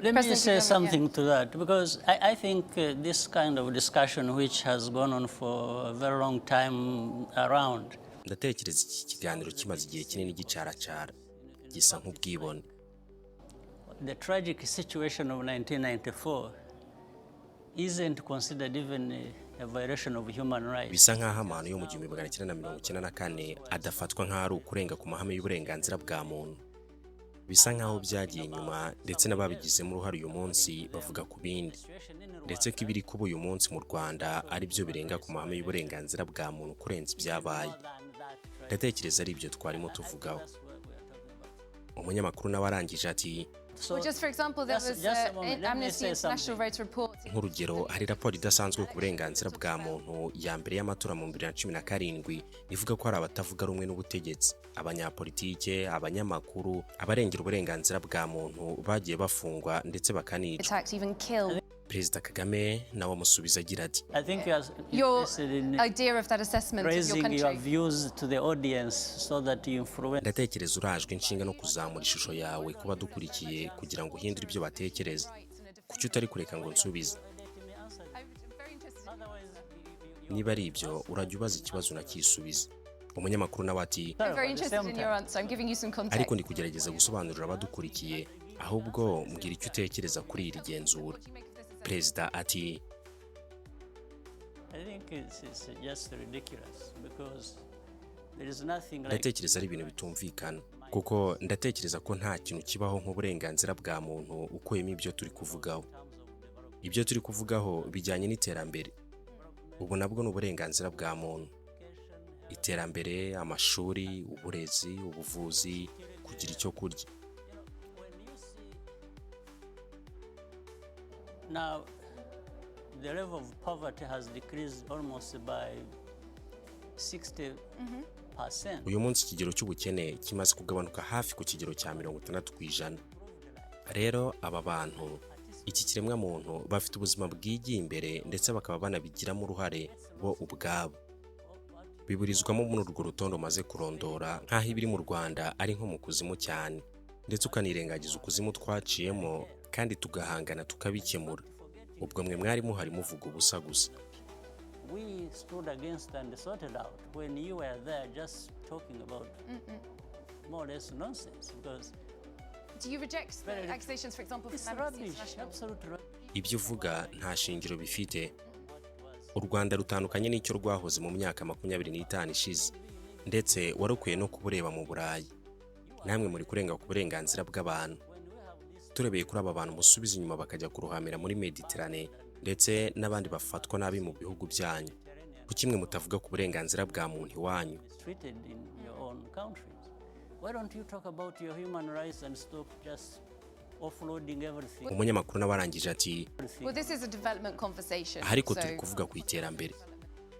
Let me say something to that, because I think this kind of discussion, which has gone on for a very long time around, Ndatekereza iki kiganiro kimaze igihe kinini gicaracara, gisa nk'ubwibone. The tragic situation of 1994 isn't considered even a violation of human rights. Bisa nk'aho amahano yo mu 1994 adafatwa nk'aho ari ukurenga ku mahame y'uburenganzira bwa muntu. Bisa nk'aho byagiye inyuma, ndetse n'ababigizemo uruhare uyu munsi bavuga ku bindi, ndetse ko ibiri kuba uyu munsi mu Rwanda ari byo birenga ku mahame y'uburenganzira bwa muntu kurenza ibyabaye. Ndatekereza ari ibyo twarimo tuvugaho. Umunyamakuru nawe arangije ati Well, just for example, there was Just a moment, let me Amnesty say International something. wrote a report. Nk'urugero, hari raporo idasanzwe ku burenganzira bwa muntu ya mbere y'amatora mu 2017 ivuga ko hari abatavuga rumwe n'ubutegetsi, abanyapolitike, abanyamakuru, abarengera uburenganzira bwa muntu bagiye bafungwa ndetse bakanicwa. Attacked, even killed. Perezida Kagame nawe amusubiza agira ati I think you are Your interested in idea of that assessment of your raising your country. views to the audience so that you influence. Ndatekereza urajwe inshinga no kuzamura ishusho yawe kuba dukurikiye kugira ngo uhindure ibyo batekereza. Kuki utari kureka ngo nsubize? Niba ari ibyo, urajya ubaza ikibazo unakisubiza. Umunyamakuru nawe ati I'm very interested in your answer. I'm giving you some context. Ariko ndi kugerageza gusobanurira abadukurikiye. Ahubwo mbwira icyo utekereza kuri iri genzura. Perezida ati I think it's just ridiculous because there is nothing like Ndatekereza ari ibintu bitumvikana, kuko ndatekereza ko nta kintu kibaho nk'uburenganzira bwa muntu ukuyemo ibyo turi kuvugaho. Ibyo turi kuvugaho bijyanye n'iterambere, ubu nabwo ni uburenganzira bwa muntu: iterambere, amashuri, uburezi, ubuvuzi, kugira icyo kurya. Now the level of poverty has decreased almost by 60%. Uyu munsi ikigero cy'ubukene kimaze kugabanuka hafi ku kigero cya 60%. Rero aba bantu, iki kiremwamuntu, bafite ubuzima bwigiye imbere, ndetse bakaba banabigiramo uruhare bo ubwabo. Biburizwamo muri urwo rutonde umaze kurondora, nk'aho ibiri mu Rwanda ari nko mu kuzimu cyane, ndetse ukanirengagiza ukuzimu twaciyemo kandi tugahangana tukabikemura. Ubwo mwe mwari muhari muvuga ubusa gusa. We stood against and sorted out when you were there just talking about more or less nonsense because Do you reject the Very- accusations, for example, it's from Amnesty rubbish, International? absolute rubbish. Ibyo uvuga nta shingiro bifite. U Rwanda rutandukanye n'icyo rwahoze mu myaka 25 ishize, ndetse wari ukwiye no kubureba mu Burayi. Namwe muri kurenga ku burenganzira bw'abantu. Turebeye kuri aba bantu musubiza inyuma bakajya kurohamira muri Mediterane, ndetse n'abandi bafatwa nabi mu bihugu byanyu, kuki mwe mutavuga ku burenganzira bwa muntu iwanyu? Treated in your own countries. Why don't you talk about your human rights and stop just offloading everything? Umunyamakuru nawe arangije ati Well, this is a development conversation. Aha ariko so turi kuvuga ku iterambere.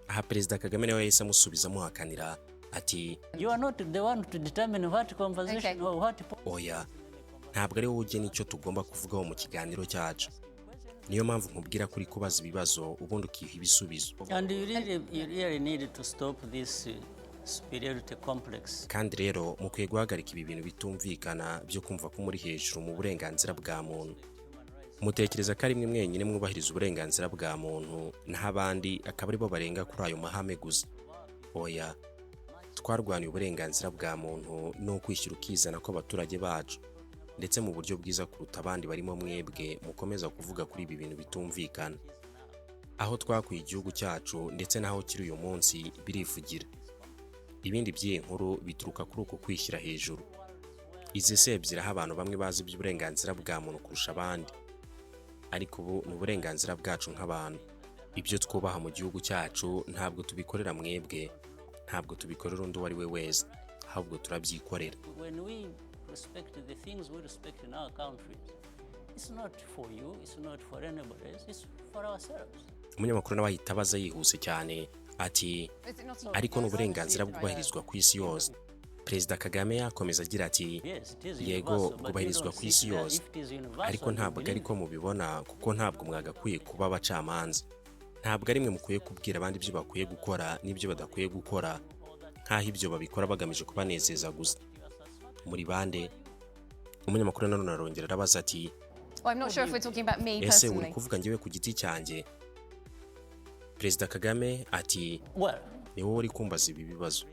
Aha Perezida Kagame nawe yahise amusubiza amuhakanira ati You are not the one to determine what conversation or what Oya, ntabwo ari wowe ugena icyo tugomba kuvugaho mu kiganiro cyacu. Niyo mpamvu nkubwira kuri kubaza ibibazo ubundi ukiha ibisubizo. And you really need to stop this superiority complex. Kandi rero mukwiye guhagarika ibi bintu bitumvikana byo kumva ko muri hejuru mu burenganzira bwa muntu. Mutekereza ko ari mwe mwenyine mwubahiriza uburenganzira bwa muntu, naho abandi akaba aribo barenga kuri ayo mahame gusa. Oya, twarwaniye uburenganzira bwa muntu no kwishyira ukizana kw'abaturage bacu, ndetse mu buryo bwiza kuruta abandi barimo mwebwe mukomeza kuvuga kuri ibi bintu bitumvikana. Aho twakuye igihugu cyacu ndetse n'aho kiri uyu munsi birivugira. Ibindi by'iyi nkuru bituruka kuri uku kwishyira hejuru. Izi si ebyiri aho abantu bamwe bazi iby'uburenganzira bwa muntu kurusha abandi, ariko ubu ni uburenganzira bwacu nk'abantu. Ibyo twubaha mu gihugu cyacu ntabwo tubikorera mwebwe, ntabwo tubikorera undi uwo ari we wese, ahubwo turabyikorera. When we respect the things we respect in our countries, it's not for you, it's not for anybody else, it's for ourselves. Umunyamakuru nawe ahita abaza yihuse cyane ati ariko ni uburenganzira bwubahirizwa ku isi yose. Perezida Kagame yakomeza agira ati yego, bwubahirizwa ku isi yose, ariko ntabwo ariko mubibona, kuko ntabwo mwagakwiye kuba abacamanza. Ntabwo ari mwe mukwiye kubwira abandi ibyo bakwiye gukora n'ibyo badakwiye gukora, nk'aho ibyo babikora bagamije kubanezeza gusa. Muri bande? Umunyamakuru nanone arongera arabaza ati: Well, I'm not sure if we're talking about me "Ese uri personally. kuvuga njyewe ku giti cyanjye?" Perezida Kagame ati: Well, "Ni wowe uri kumbaza ibi bibazo.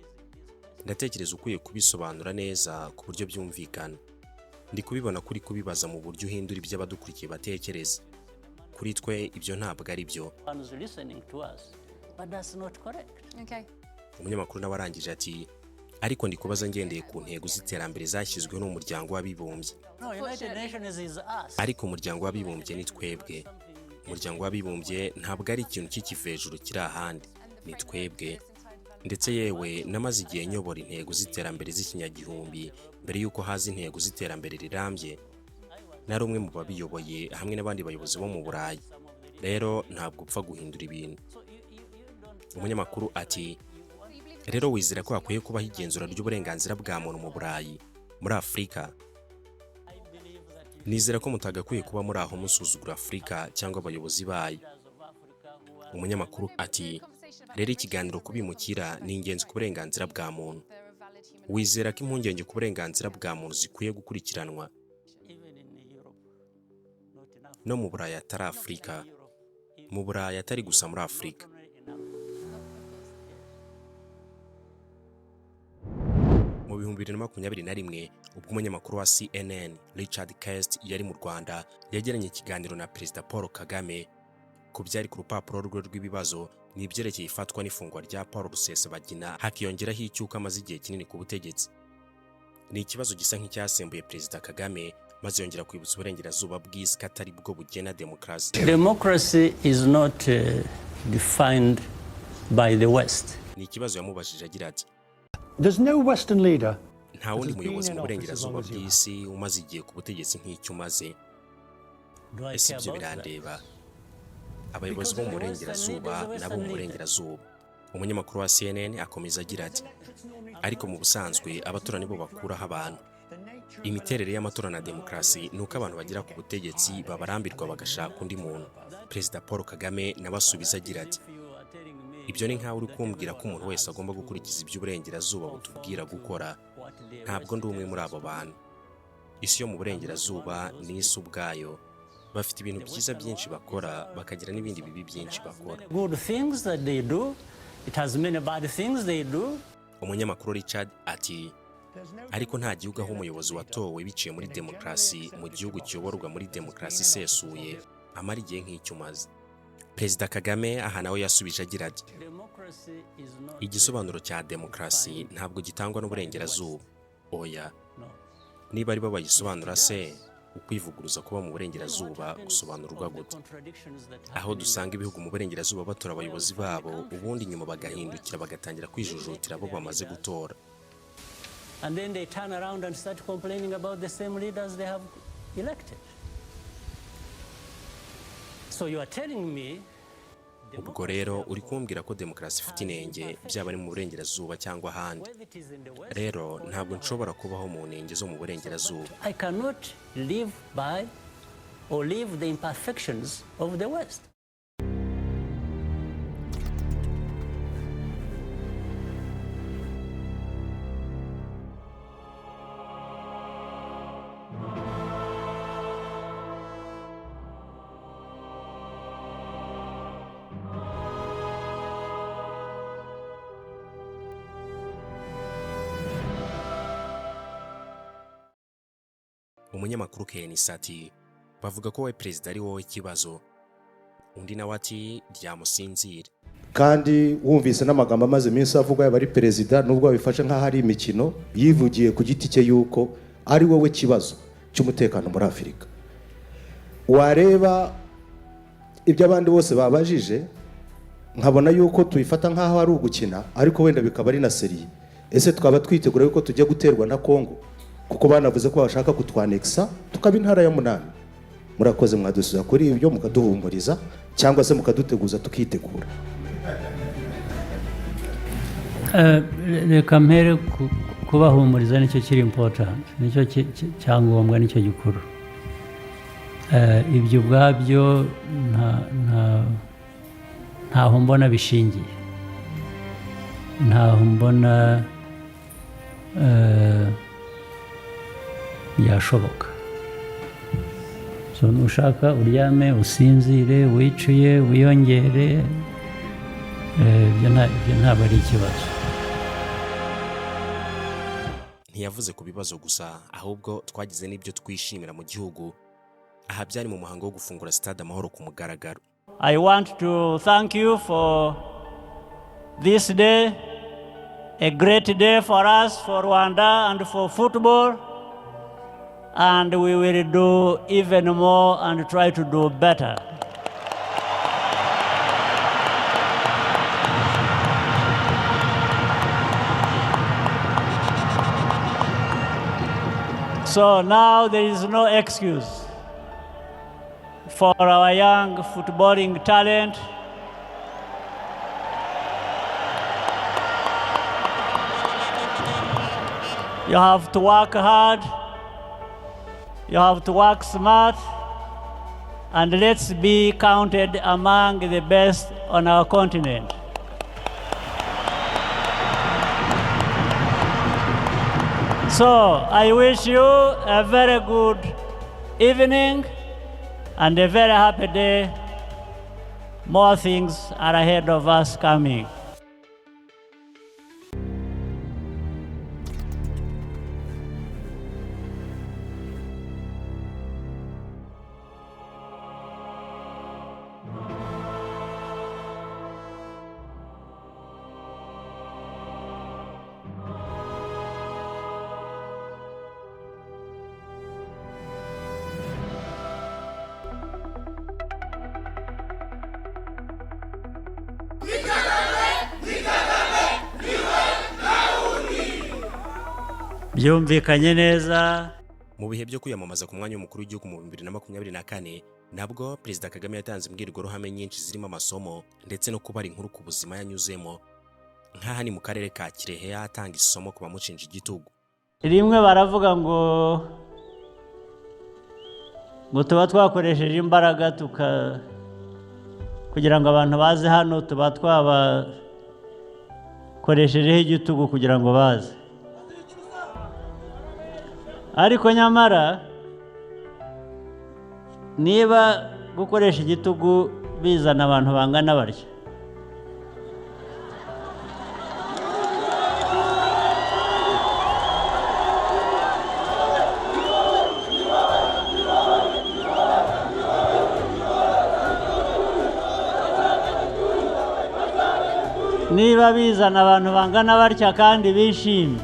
Ndatekereza ukwiye kubisobanura neza ku buryo byumvikana. Ndi kubibona kuri kubibaza mu buryo uhindura ibyo abadukurikiye batekereza. Kuri twe ibyo ntabwo ari byo." One is listening to us, but that's not correct. Okay. Umunyamakuru nawe arangije ati: "Ariko ndi kubaza ngendeye ku ntego z'iterambere zashyizweho n'Umuryango w'Abibumbye." No, United Nations is us. Ariko Umuryango w'Abibumbye ni twebwe. Umuryango w'Abibumbye ntabwo ari ikintu cy'ikivejuru kiri ahandi, ni twebwe. Ndetse yewe namaze igihe nyobora intego z'iterambere z'ikinyagihumbi mbere y'uko haza intego z'iterambere rirambye. Nari umwe mu babiyoboye hamwe n'abandi bayobozi bo mu Burayi. Rero ntabwo upfa guhindura ibintu. Umunyamakuru ati: "Rero wizera ko hakwiye kubaho igenzura ry'uburenganzira bwa muntu mu Burayi, muri Afurika?" "Nizera ko mutagakwiye kuba muri aho musuzugura Afurika cyangwa abayobozi bayo." Umunyamakuru ati: "Rero ikiganiro ku bimukira ni ingenzi ku burenganzira bwa muntu. Wizera ko impungenge ku burenganzira bwa muntu zikwiye gukurikiranwa no mu Burayi, atari Afurika, mu Burayi, atari gusa muri Afurika?" Mu 2021, ubwo umunyamakuru wa CNN Richard Quest yari mu Rwanda, yagiranye ikiganiro na Perezida Paul Kagame. Ku byari ku rupapuro rwe rw'ibibazo ni ibyerekeye ifatwa n'ifungwa rya Paul Rusesabagina, hakiyongeraho icyuko amaze igihe kinini ku butegetsi. Ni ikibazo gisa nk'icyasembuye Perezida Kagame, maze yongera kwibutsa uburengerazuba bw'isi ko atari bwo bugena demokarasi. Democracy is not defined by the West. Ni ikibazo yamubajije agira ati: There's no Western leader "Nta wundi muyobozi mu burengerazuba bw'isi umaze igihe ku butegetsi nk'icyo umaze." Do I "Ese care ibyo about that? birandeba? Abayobozi bo mu burengerazuba nabo mu burengerazuba." Umunyamakuru wa CNN akomeza agira ati: "Ariko mu busanzwe abatora nibo bakuraho abantu. Imiterere y'amatora na demokarasi ni uko abantu bagera ku butegetsi babarambirwa, bagashaka undi muntu." Perezida Paul Kagame nawe asubiza agira ati: "Ibyo ni nkaho uri kumbwira ko umuntu wese agomba gukurikiza iby'uburengerazuba butubwira gukora. Ntabwo ndi umwe muri abo bantu. Isi yo mu burengerazuba ni isi ubwayo. Bafite ibintu byiza byinshi bakora, bakagira n'ibindi bibi byinshi bakora." Good things that they do. It has many bad things they do. Umunyamakuru Richard ati: "Ariko nta gihugu aho umuyobozi watowe biciye muri demokarasi, mu gihugu kiyoborwa muri demokarasi isesuye, amara igihe nk'icyo umaze." Perezida Kagame aha nawe yasubije agira ati: Democracy is not "Igisobanuro cya demokarasi ntabwo gitangwa n'uburengerazuba, oya." No. "Niba ari bo bayisobanura se, ukwivuguruza kuba mu burengerazuba gusobanurwa gute, aho dusanga ibihugu mu burengerazuba batora abayobozi babo, ubundi nyuma bagahindukira bagatangira kwijujutira abo bamaze gutora?" And then they turn around and start complaining about the same leaders they have elected. So you are telling me "Ubwo rero uri kumbwira ko demokarasi ifite inenge, byaba ari mu burengerazuba cyangwa ahandi. whether it is in the West, Rero ntabwo nshobora kubaho mu nenge zo mu burengerazuba." I cannot live by or live the imperfections of the West. Umunyamakuru Kenisi ati: "Bavuga ko wowe perezida ari wowe kibazo." Undi nawe ati: "Ryamusinzire." Kandi wumvise n'amagambo amaze iminsi avugwa, yaba ari perezida, nubwo babifashe nk'aho ari imikino, yivugiye ku giti cye yuko ari wowe kibazo cy'umutekano muri Afurika. Wareba ibyo abandi bose babajije, nkabona yuko tubifata nk'aho ari ugukina, ariko wenda bikaba ari na sérieux. Ese twaba twitegura yuko tujya guterwa na Kongo, kuko banavuze ko bashaka kutwanekisa tukaba intara ya munani? Murakoze, mwadusubiza kuri ibyo, mukaduhumuriza cyangwa se mukaduteguza tukitegura. Reka mpere kubahumuriza, nicyo kiri important, nicyo cyangombwa, nicyo gikuru. Ibyo ubwabyo ntaho mbona bishingiye, ntaho mbona. Byashoboka. So nushaka uryame, usinzire, wicuye, wiyongere, ibyo ntabwo ari ikibazo. Ntiyavuze ku bibazo gusa, ahubwo twagize n'ibyo twishimira mu gihugu. Aha byari mu muhango wo gufungura Stade Amahoro ku mugaragaro. I want to thank you for this day, a great day for us, for Rwanda and for football. And we will do even more and try to do better. So now there is no excuse for our young footballing talent. You have to work hard, you have to work smart, and let's be counted among the best on our continent. So I wish you a very good evening and a very happy day. More things are ahead of us coming. Byumvikanye neza. Mu bihe byo kwiyamamaza ku mwanya w'umukuru w'igihugu mu 2024, nabwo Perezida Kagame yatanze imbwirwaruhame nyinshi zirimo amasomo ndetse no kubara inkuru ku buzima yanyuzemo. Nk'aha ni mu karere ka Kirehe, atanga isomo ku bamushinja igitugu. Rimwe baravuga ngo tuba twakoresheje imbaraga tuka kugira ngo abantu baze hano, tuba twabakoreshejeho igitugu kugira ngo baze. Ariko nyamara niba gukoresha igitugu bizana abantu bangana barya, niba bizana abantu bangana batya kandi bishimye,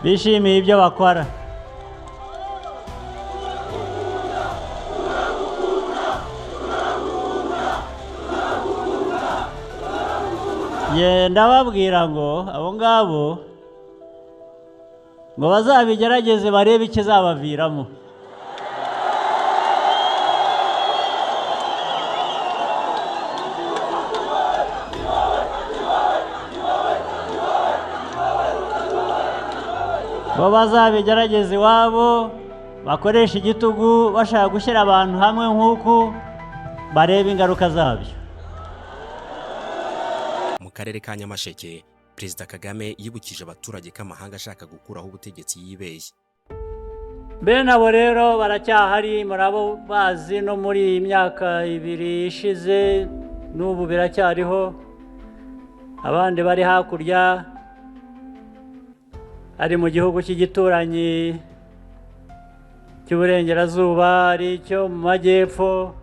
bishimiye ibyo bakora, ndababwira ngo abo ngabo ngo bazabigerageze barebe ikizabaviramo. Bo bazabigerageze iwabo, bakoresha igitugu bashaka gushyira abantu hamwe nk'uku, barebe ingaruka zabyo. Mu karere ka Nyamasheke, Perezida Kagame yibukije abaturage ko amahanga ashaka gukuraho ubutegetsi yibeshye. Bene abo rero baracyahari, murabo bazi no muri iyi myaka 2 ishize, n'ubu biracyariho. Abandi bari hakurya, ari mu gihugu cy'igituranyi cy'uburengerazuba, ari cyo mu majyepfo,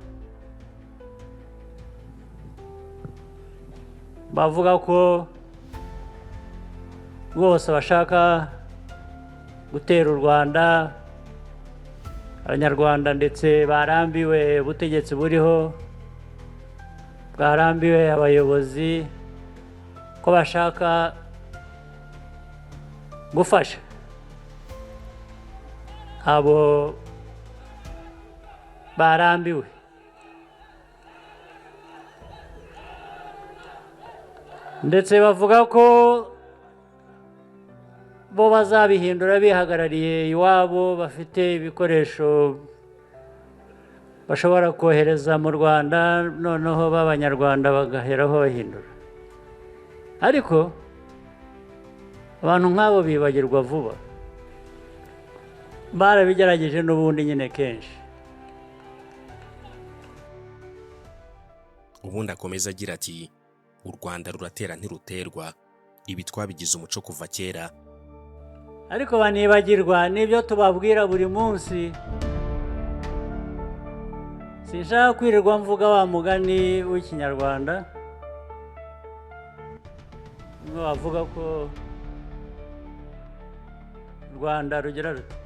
bavuga ko bose bashaka gutera u Rwanda, Abanyarwanda ndetse barambiwe ubutegetsi buriho, bwarambiwe abayobozi, ko bashaka gufasha abo barambiwe. Ndetse bavuga ko bo bazabihindura bihagarariye iwabo, bafite ibikoresho bashobora kohereza mu Rwanda, noneho b'Abanyarwanda bagaheraho bahindura. Ariko abantu nk'abo bibagirwa vuba. Barabigerageje n'ubundi nyine kenshi. Ubundi akomeza agira ati: "U Rwanda ruratera ntiruterwa, ibi twabigize umuco kuva kera." Ariko banibagirwa n'ibyo tubabwira buri munsi. Sinshaka kwirirwa mvuga wa mugani w'Ikinyarwanda umwe bavuga ko u Rwanda rugira ruti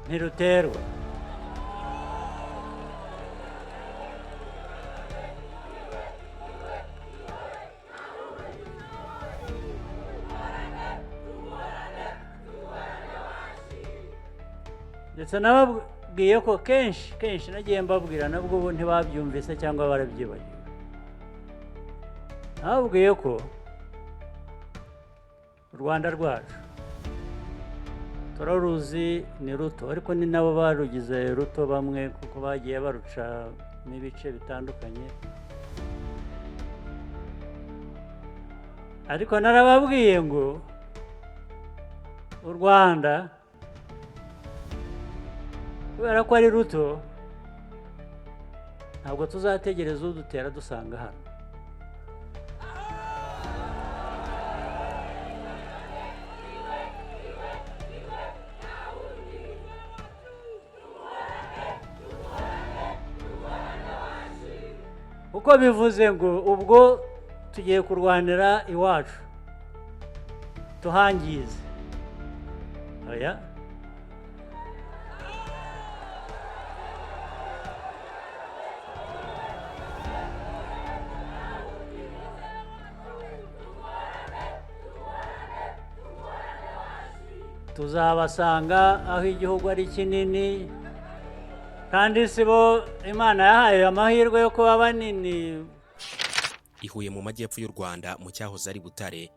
ntiruterwa. Ndetse nababwiye ko kenshi kenshi nagiye mbabwira, nabwo ubu ntibabyumvise cyangwa barabyibagiwe. Nababwiye ko u Rwanda rwacu turaruzi ni ruto, ariko ni nabo barugize ruto bamwe, kuko bagiye baruca n'ibice bitandukanye. Ariko narababwiye ngo u Rwanda kubera ko ari ruto ntabwo tuzategereza udutera dusanga hano. Uko bivuze ngo ubwo tugiye kurwanira iwacu tuhangize. Oya, tuzabasanga aho igihugu ari kinini, kandi si bo Imana yahaye amahirwe yo kuba banini. I Huye mu majyepfo y'u Rwanda mu cyahoze ari Butare,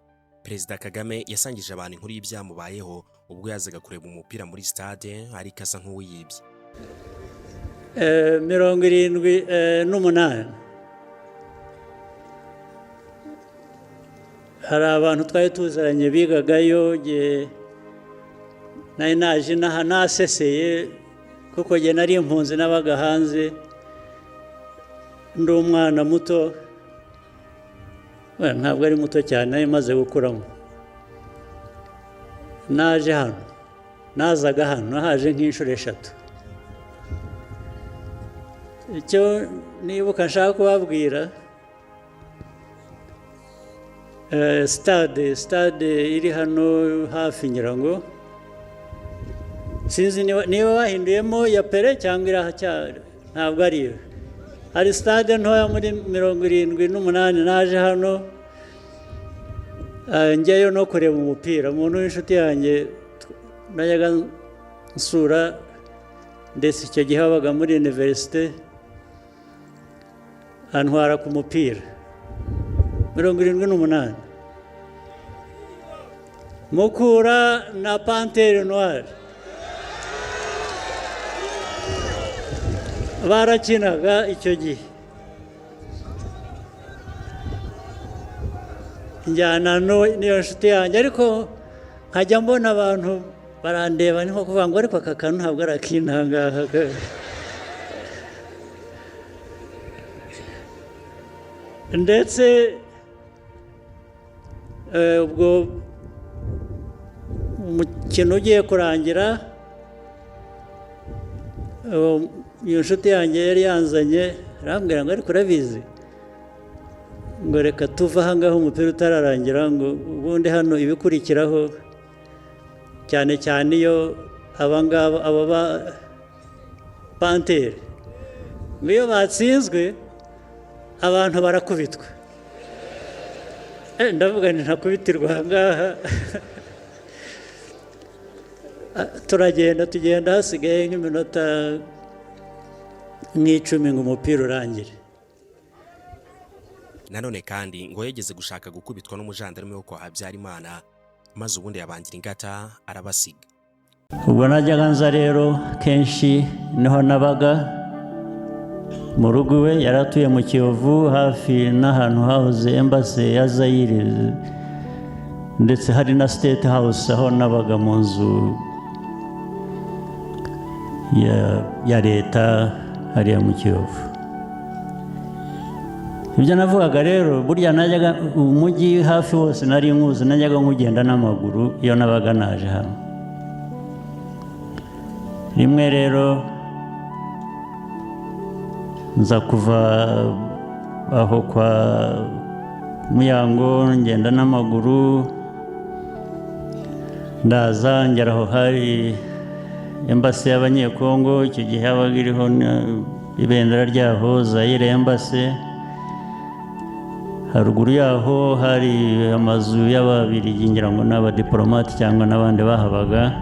Perezida Kagame yasangije abantu inkuru y'ibyamubayeho ubwo yazaga kureba umupira muri stade ariko asa nk'uwiyibye. 78 hari abantu twari tuzaranye bigagayo, nari naje inaha naseseye kuko jye nari impunzi n'abaga hanze, ndi umwana muto, ntabwo ari muto cyane, nari maze gukuramo. Naje hano, nazaga hano, nahaje nk'inshuro 3. Icyo nibuka nshaka kubabwira, stade iri hano hafi, ngira ngo sinzi niba bahinduyemo ya Pere cyangwa irahacyari, ntabwo ariyo. Hari stade ntoya muri 78 naje hano njyayo no kureba umupira. Umuntu w'inshuti yanjye najyaga nsura, ndetse icyo gihe wabaga muri universite, antwara ku mupira 78 Mukura na Panthère Noire barakinaga icyo gihe. Njyana n'iyo nshuti yanjye, ariko nkajya mbona abantu barandeba ni nko kuvuga ngo ariko aka kantu ntabwo ari akintangaha. Ndetse ubwo umukino ugiye kurangira, iyo nshuti yanjye yari yanzanye arambwira ngo ariko urabizi, ngo reka tuve aha ngaha umupira utararangira, ngo ubundi hano ibikurikiraho cyane cyane iyo aba ngaba aba ba Panthère ngo iyo batsinzwe abantu barakubitwa. Ndavuga nti ntakubitirwa aha ngaha. Turagenda tugenda, hasigaye nk'iminota nk'icumi ngo umupira urangire. Nanone kandi ngo yageze gushaka gukubitwa n'umujandarume wo kwa Habyarimana, maze ubundi yabangira ingata arabasiga. Ubwo najyaga nza rero kenshi niho nabaga mu rugo iwe, yari atuye mu Kiyovu hafi n'ahantu hahoze embassy ya Zaire. Ndetse hari na State House aho nabaga mu nzu ya leta hariya mu Kiyovu. Ibyo navugaga rero, burya najyaga umujyi hafi wose nari nkuzi, najyaga nkugenda n'amaguru iyo nabaga naje hano. Rimwe rero nza kuva aho kwa Muyango, ngenda n'amaguru, ndaza ngera aho hari embassy y'Abanyekongo. Icyo gihe yabaga iriho ibendera ryaho, Zaire Embassy. Haruguru yaho hari amazu y'Ababiligi, ngira ngo n'abadiplomate cyangwa n'abandi bahabaga.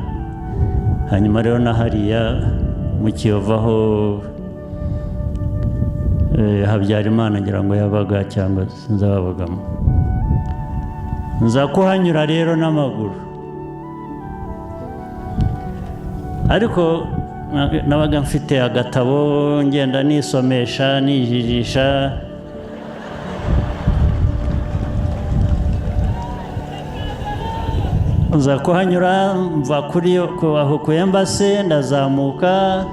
Hanyuma rero na hariya mu Kiyovu aho Habyarimana ngira ngo yabaga cyangwa sinzi ababagamo. Nza kuhanyura rero n'amaguru, ariko nabaga mfite agatabo ngenda nisomesha, nijijisha. Nza kuhanyura mva kuri aho ku embassy, ndazamuka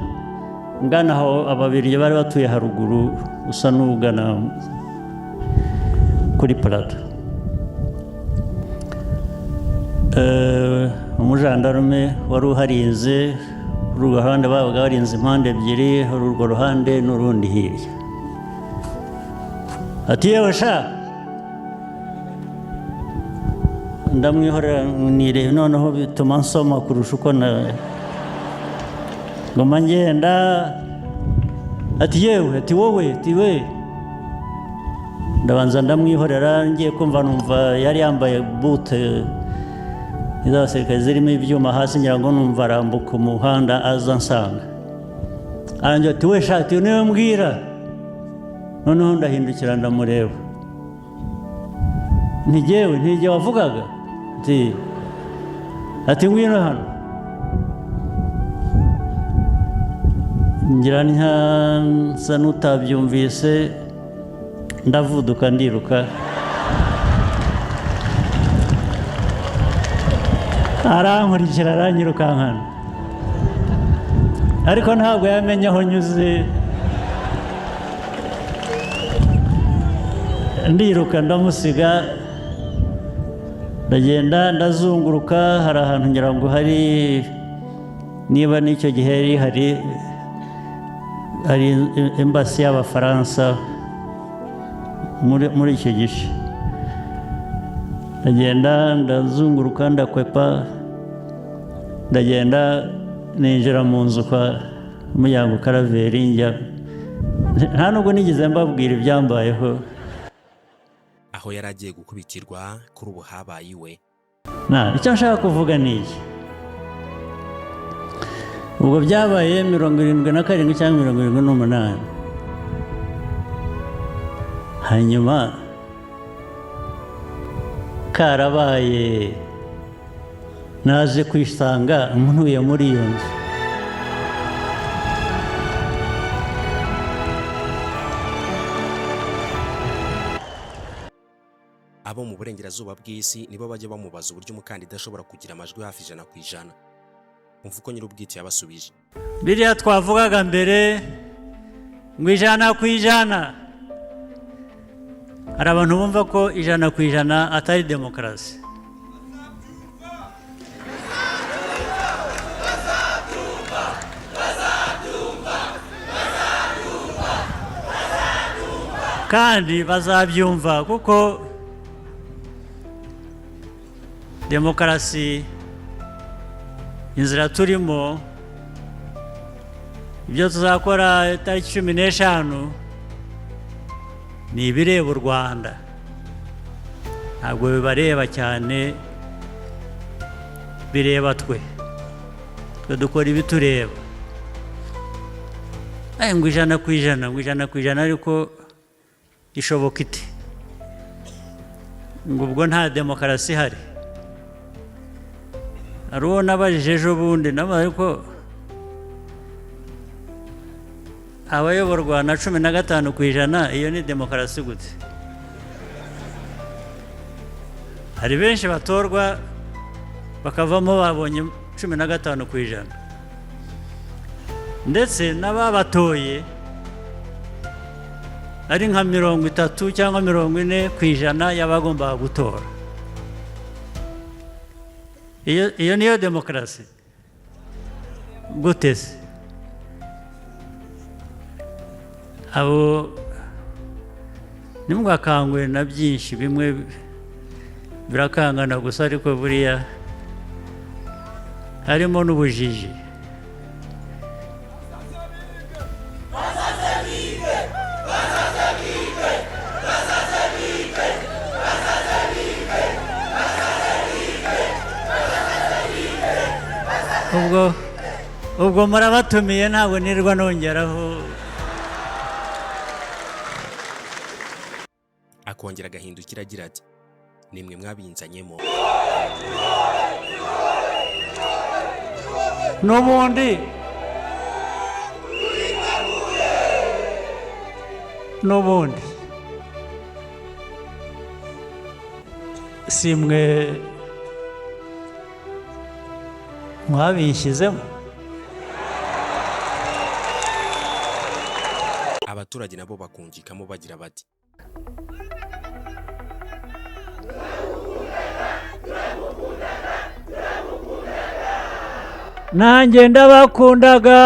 ngana aho Ababiligi bari batuye haruguru, usa n'ugana kuri Plateau. Umujandarume wari uharinze kuri urwo ruhande, babaga barinze impande ebyiri, hari urwo ruhande n'urundi hirya. Ati: "Yewe sha!" Ndamwihorera nire, noneho bituma nsoma kurusha uko na ngoma ngenda. Ati: "Yewe," ati: "wowe," ati: "we." Ndabanza ndamwihorera, ngiye kumva numva yari yambaye bottes iz'abasirikare zirimo ibyuma hasi, ngira ngo numva arambuka umuhanda aza ansanga. Arangira ati: "We sha," ati: "niwe mbwira." Noneho ndahindukira ndamureba, ntigewe ntige wavugaga. Ati: "Ngwino hano." Ngira nsa n'utabyumvise, ndavuduka ndiruka, arankurikira, aranyirukankana, ariko ntabwo yamenye aho nyuze. Ndiruka ndamusiga, ndagenda ndazunguruka. Hari ahantu ngira ngo hari, niba n'icyo gihe hari embassy y'Abafaransa muri icyo gice. Ndagenda ndazunguruka, ndakwepa, ndagenda ninjira mu nzu kwa Muyango Karaveri. Njya nta nubwo nigeze mbabwira ibyambayeho. Aho yari agiye gukubitirwa kuri ubu habaye iwe. Na icyo nshaka kuvuga ni iki: ubwo byabaye 77 cyangwa 78, hanyuma karabaye, naje kwisanga ntuye muri iyo nzu. Abo mu burengerazuba bw'isi nibo bajya bamubaza uburyo umukandida ashobora kugira amajwi hafi 100%. Umva uko nyir'ubwite yabasubije. Biriya twavugaga mbere ngo 100%, hari abantu bumva ko 100% atari demokarasi. Kandi bazabyumva, kuko demokarasi, inzira turimo, ibyo tuzakora itariki 15 ni ibireba u Rwanda, ntabwo bibareba cyane, bireba twe dukora ibitureba. Ngo 100%, ngo 100%, ariko ishoboka ite? Ngo ubwo nta demokarasi ihari. Hari uwo nabajije ejo bundi, ariko abayoborwa na 15%, iyo ni demokarasi gute? Hari benshi batorwa bakavamo babonye 15%, ndetse n'ababatoye ari nka 30 cyangwa 40% y'abagombaga gutora. Iyo niyo demokarasi gute se? Abo ntimwakangwe na byinshi, bimwe birakangana gusa, ariko buriya harimo n'ubujiji. Ubwo murabatumiye, ntabwo nirwa nongeraho. Akongera agahindukira agira ati: "Nimwe mwabinzanyemo." N'ubundi si mwe mwabinshyizemo. Abaturage nabo bakungikamo bagira bati: "Nanjye ndabakundaga."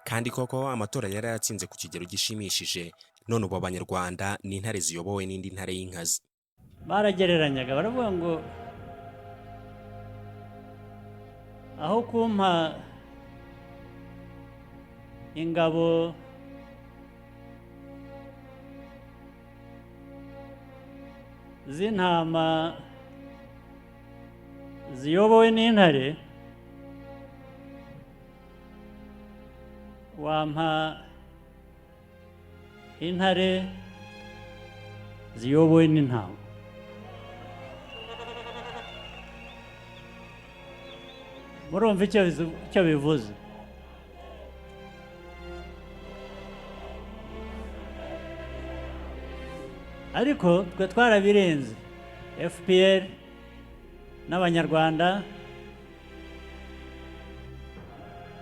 Kandi koko amatora yari yatsinze ku kigero gishimishije. None ubu Abanyarwanda ni intare ziyobowe n'indi ntare y'inkazi. Baragereranyaga, baravuga ngo aho kumpa ingabo z'intama ziyobowe n'intare, wampa intare ziyobowe n'intama. Murumva icyo bivuze? Ariko twe twarabirenze. FPR n'Abanyarwanda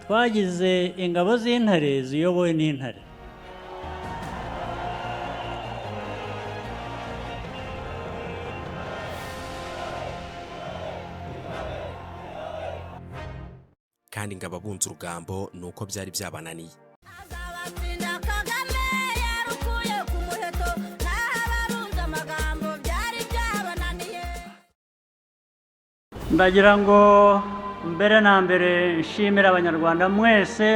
twagize ingabo z'intare ziyobowe n'intare. Kandi ngo ababunze urugambo ni uko byari byabananiye. Ndagira ngo mbere na mbere nshimire Abanyarwanda mwese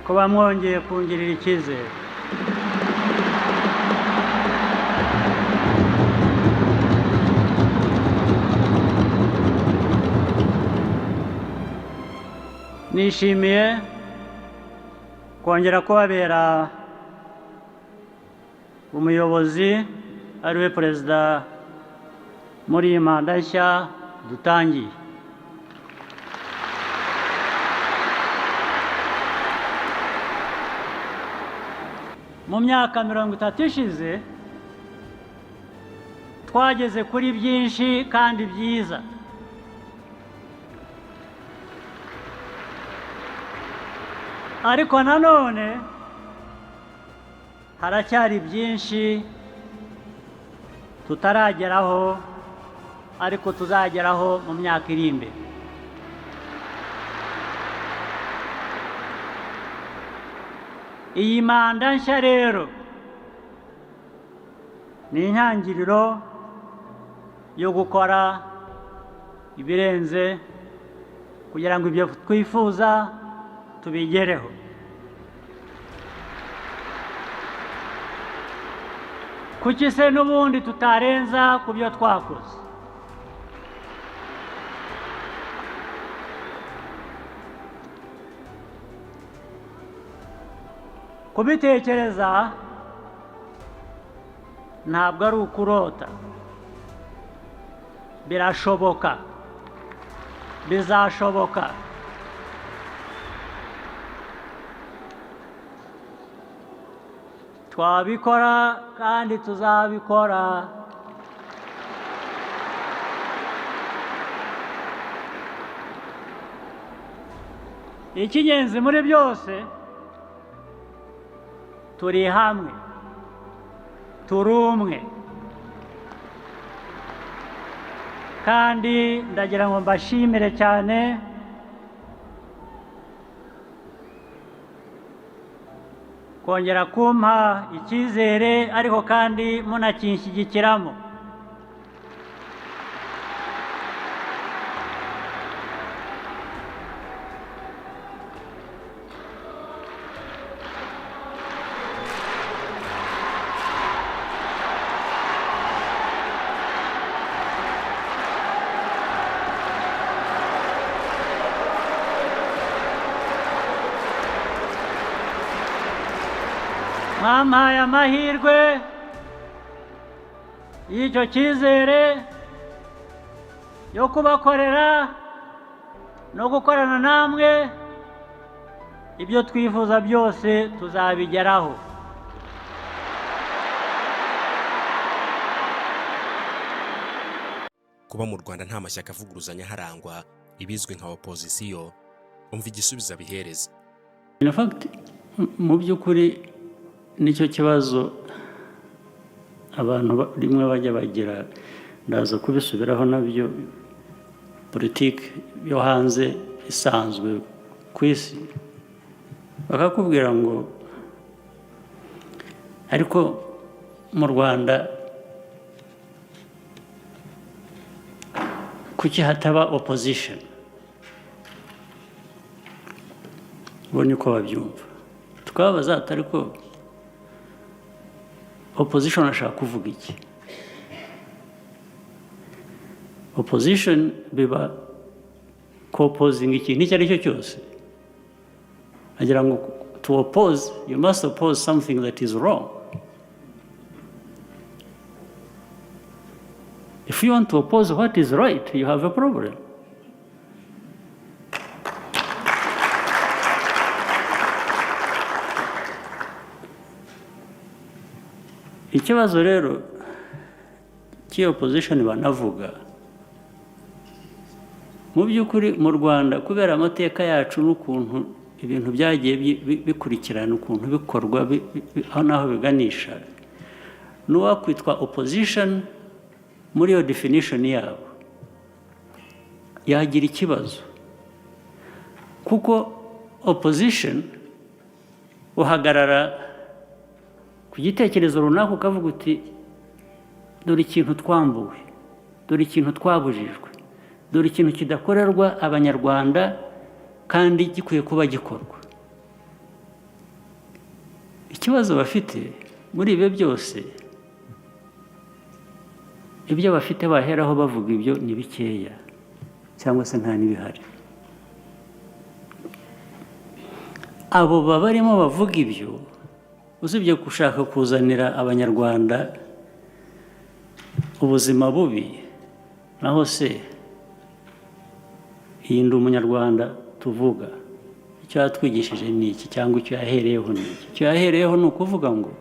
kuba mwongeye kungirira icyizere. Nishimiye kongera kubabera umuyobozi, ariwe perezida, muri iyi manda nshya dutangiye. Mu myaka 30 ishize twageze kuri byinshi kandi byiza. Ariko nanone haracyari byinshi tutarageraho, ariko tuzageraho mu myaka iri imbere. Iyi manda nshya rero ni intangiriro yo gukora ibirenze kugira ngo ibyo twifuza tubigereho. Kuki se n'ubundi tutarenza ku byo twakoze? Kubitekereza ntabwo ari ukurota, birashoboka, bizashoboka. Twabikora kandi tuzabikora. Icy'ingenzi muri byose, turi hamwe, turi umwe. Kandi ndagira ngo mbashimire cyane kongera kumpa icyizere, ariko kandi munakinshyigikiramo. Mwampaye amahirwe y'icyo cyizere yo kubakorera no gukorana namwe, ibyo twifuza byose tuzabigeraho. Kuba mu Rwanda nta mashyaka avuguruzanya harangwa, ibizwi nka opozisiyo, umva igisubizo abihereza. In fact, mu by'ukuri nicyo kibazo abantu rimwe bajya bagira, ndaza kubisubiraho nabyo. Politiki yo hanze isanzwe ku isi, bakakubwira ngo ariko mu Rwanda kuki hataba opposition? Bo niko babyumva. Tukababaza ati ariko opposition ashaka kuvuga iki? Opposition biba ko-opposing ikintu icyo ari cyo cyose. Agira ngo to oppose, you must oppose something that is wrong. If you want to oppose what is right, you have a problem. Ikibazo rero cy'iyo opposition banavuga, mu by'ukuri mu Rwanda kubera amateka yacu n'ukuntu ibintu byagiye bikurikirana, ukuntu bikorwa, aho n'aho biganisha, n'uwakwitwa opposition muri iyo definition yabo yagira ikibazo, kuko opposition uhagarara ku gitekerezo runaka ukavuga uti dore ikintu twambuwe, dore ikintu twabujijwe, dore ikintu kidakorerwa Abanyarwanda kandi gikwiye kuba gikorwa. Ikibazo bafite muri ibyo byose, ibyo bafite baheraho bavuga ibyo ni bikeya cyangwa se nta n'ibihari. Abo babarimo bavuga ibyo, usibye gushaka kuzanira Abanyarwanda ubuzima bubi, naho se iyi ndi Umunyarwanda tuvuga, icyo yatwigishije ni iki cyangwa icyo yahereyeho ni iki? Icyo yahereyeho ni ukuvuga ngo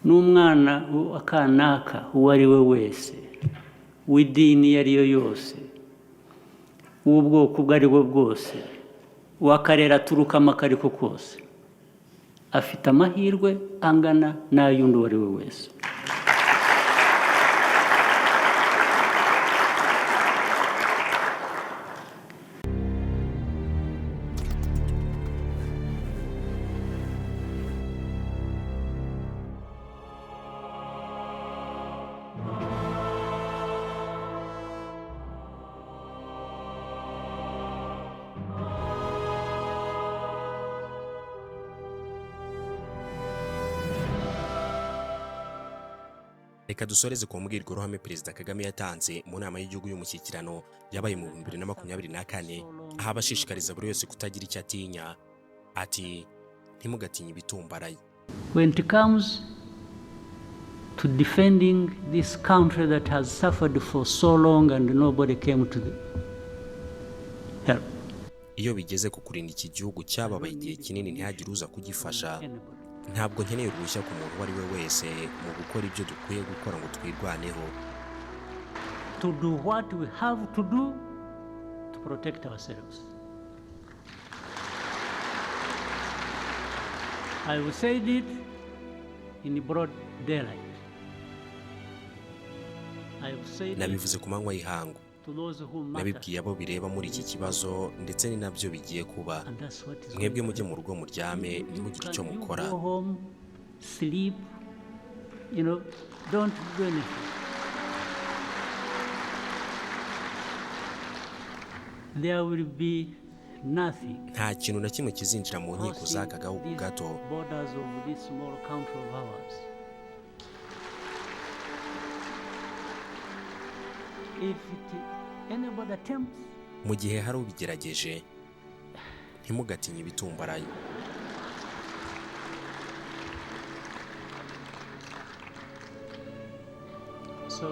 n'umwana w'akanaka uwo ari we wese, w'idini iyo ari yo yose, w'ubwoko ubwo ari bwo bwose, w'akarere aturukamo ako ari ko kose, afite amahirwe angana n'ay'undi uwo ari we wese. Reka dusoreze ku mbwirwaruhame Perezida Kagame yatanze mu nama y'igihugu y'umushyikirano yabaye mu 2024, aho abashishikariza buri wese kutagira icyo atinya, ati ntimugatinye ibitumbaraye. When it comes to defending this country that has suffered for so long and nobody came to the help. Iyo bigeze ku kurinda iki gihugu cyababaye igihe kinini ntihagire uza kugifasha, ntabwo nkeneye uruhushya ku muntu uwo ari we wese mu gukora ibyo dukwiye gukora ngo twirwaneho. To do what we have to do to protect ourselves. I will say it in broad daylight. I have said it Nabivuze ku manywa y'ihangu, to those who matter. nabibwiye abo bireba muri iki kibazo, ndetse ni nabyo bigiye kuba. And that's what is Mwebwe going to mujye mu rugo muryame, ntimugire icyo Can you mukora. go home, sleep, don't do anything. There will be nothing Nta kintu na kimwe kizinjira mu nkiko crossing z'aka gahugu these gato borders of this small country of ours. If anybody attempts, Mu gihe hari ubigerageje, ntimugatinye ibitumbaraye. So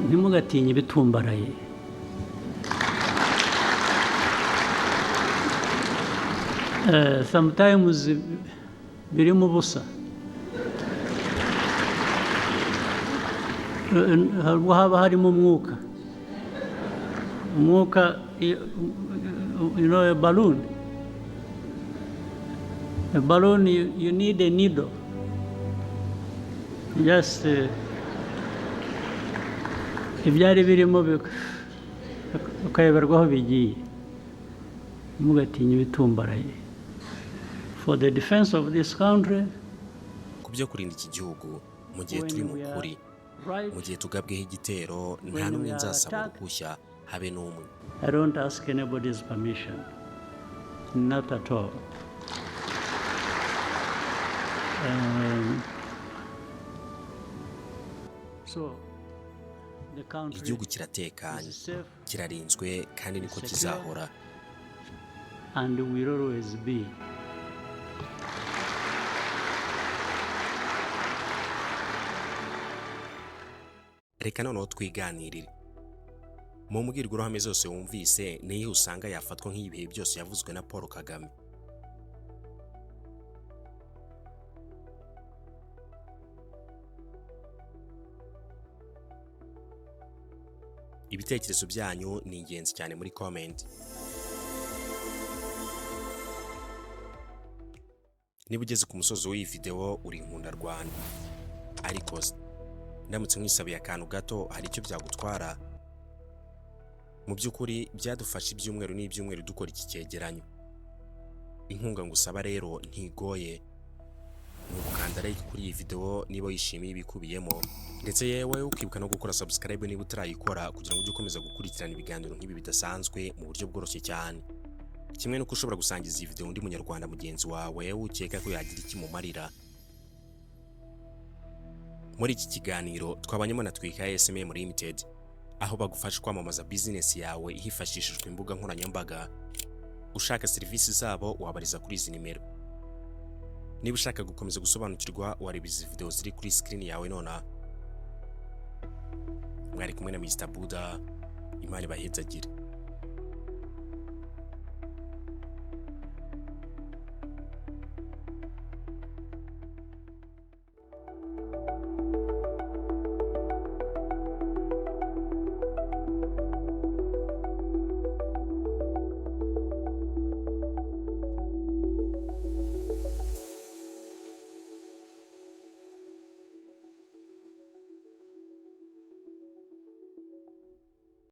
ntimugatinye ibitumbaraye. Sometimes birimo ubusa. Hari haba harimo umwuka, umwuka, a balloon. A balloon, you need a needle. Just ibyari birimo ukayoberwa aho bigiye. Ntimugatinye ibitumbaraye. For the defense of this country, Ku byo kurinda iki gihugu, mu gihe when turi mu we are kuri, right, mu gihe tugabweho igitero, nta when n'umwe we are nzasaba attacked, uruhushya, habe n'umwe. I don't ask anybody's permission. Not at all. So, the country Igihugu kiratekanye, is safe, kirarinzwe, kandi niko secure, kizahora. and will always be. Reka noneho twiganirire. Mu mbwirwaruhame zose wumvise, niyo usanga yafatwa nk'ibihe byose yavuzwe na Paul Kagame? Ibitekerezo byanyu ni ingenzi cyane muri comment. Niba ugeze ku musozo w'iyi video, uri Inkunda Rwanda. Ariko se, ndamutse nkwisabiye akantu gato, hari icyo byagutwara? Mu by'ukuri byadufasha ibyumweru n'ibyumweru dukora iki cyegeranyo. Inkunga ngusaba rero ntigoye, ni ugukanda like kuri iyi video niba wishimiye ibikubiyemo, ndetse yewe ukibuka no gukora subscribe niba utarayikora, kugira ngo ujye ukomeza gukurikirana ibiganiro nk'ibi bidasanzwe mu buryo bworoshye cyane. Kimwe n'uko ushobora gusangiza iyi video undi munyarwanda mugenzi wawe ukeka ko yagira ikimumarira. Muri iki kiganiro twabanyemo na Twika SMM Limited, aho bagufasha kwamamaza business yawe hifashishijwe imbuga nkoranyambaga. Ushaka serivisi zabo wabariza kuri izi nimero. Niba ushaka gukomeza gusobanukirwa, wareba izi video ziri kuri screen yawe nonaha. Mwari kumwe na Mr Buda, Imana ibahezagire.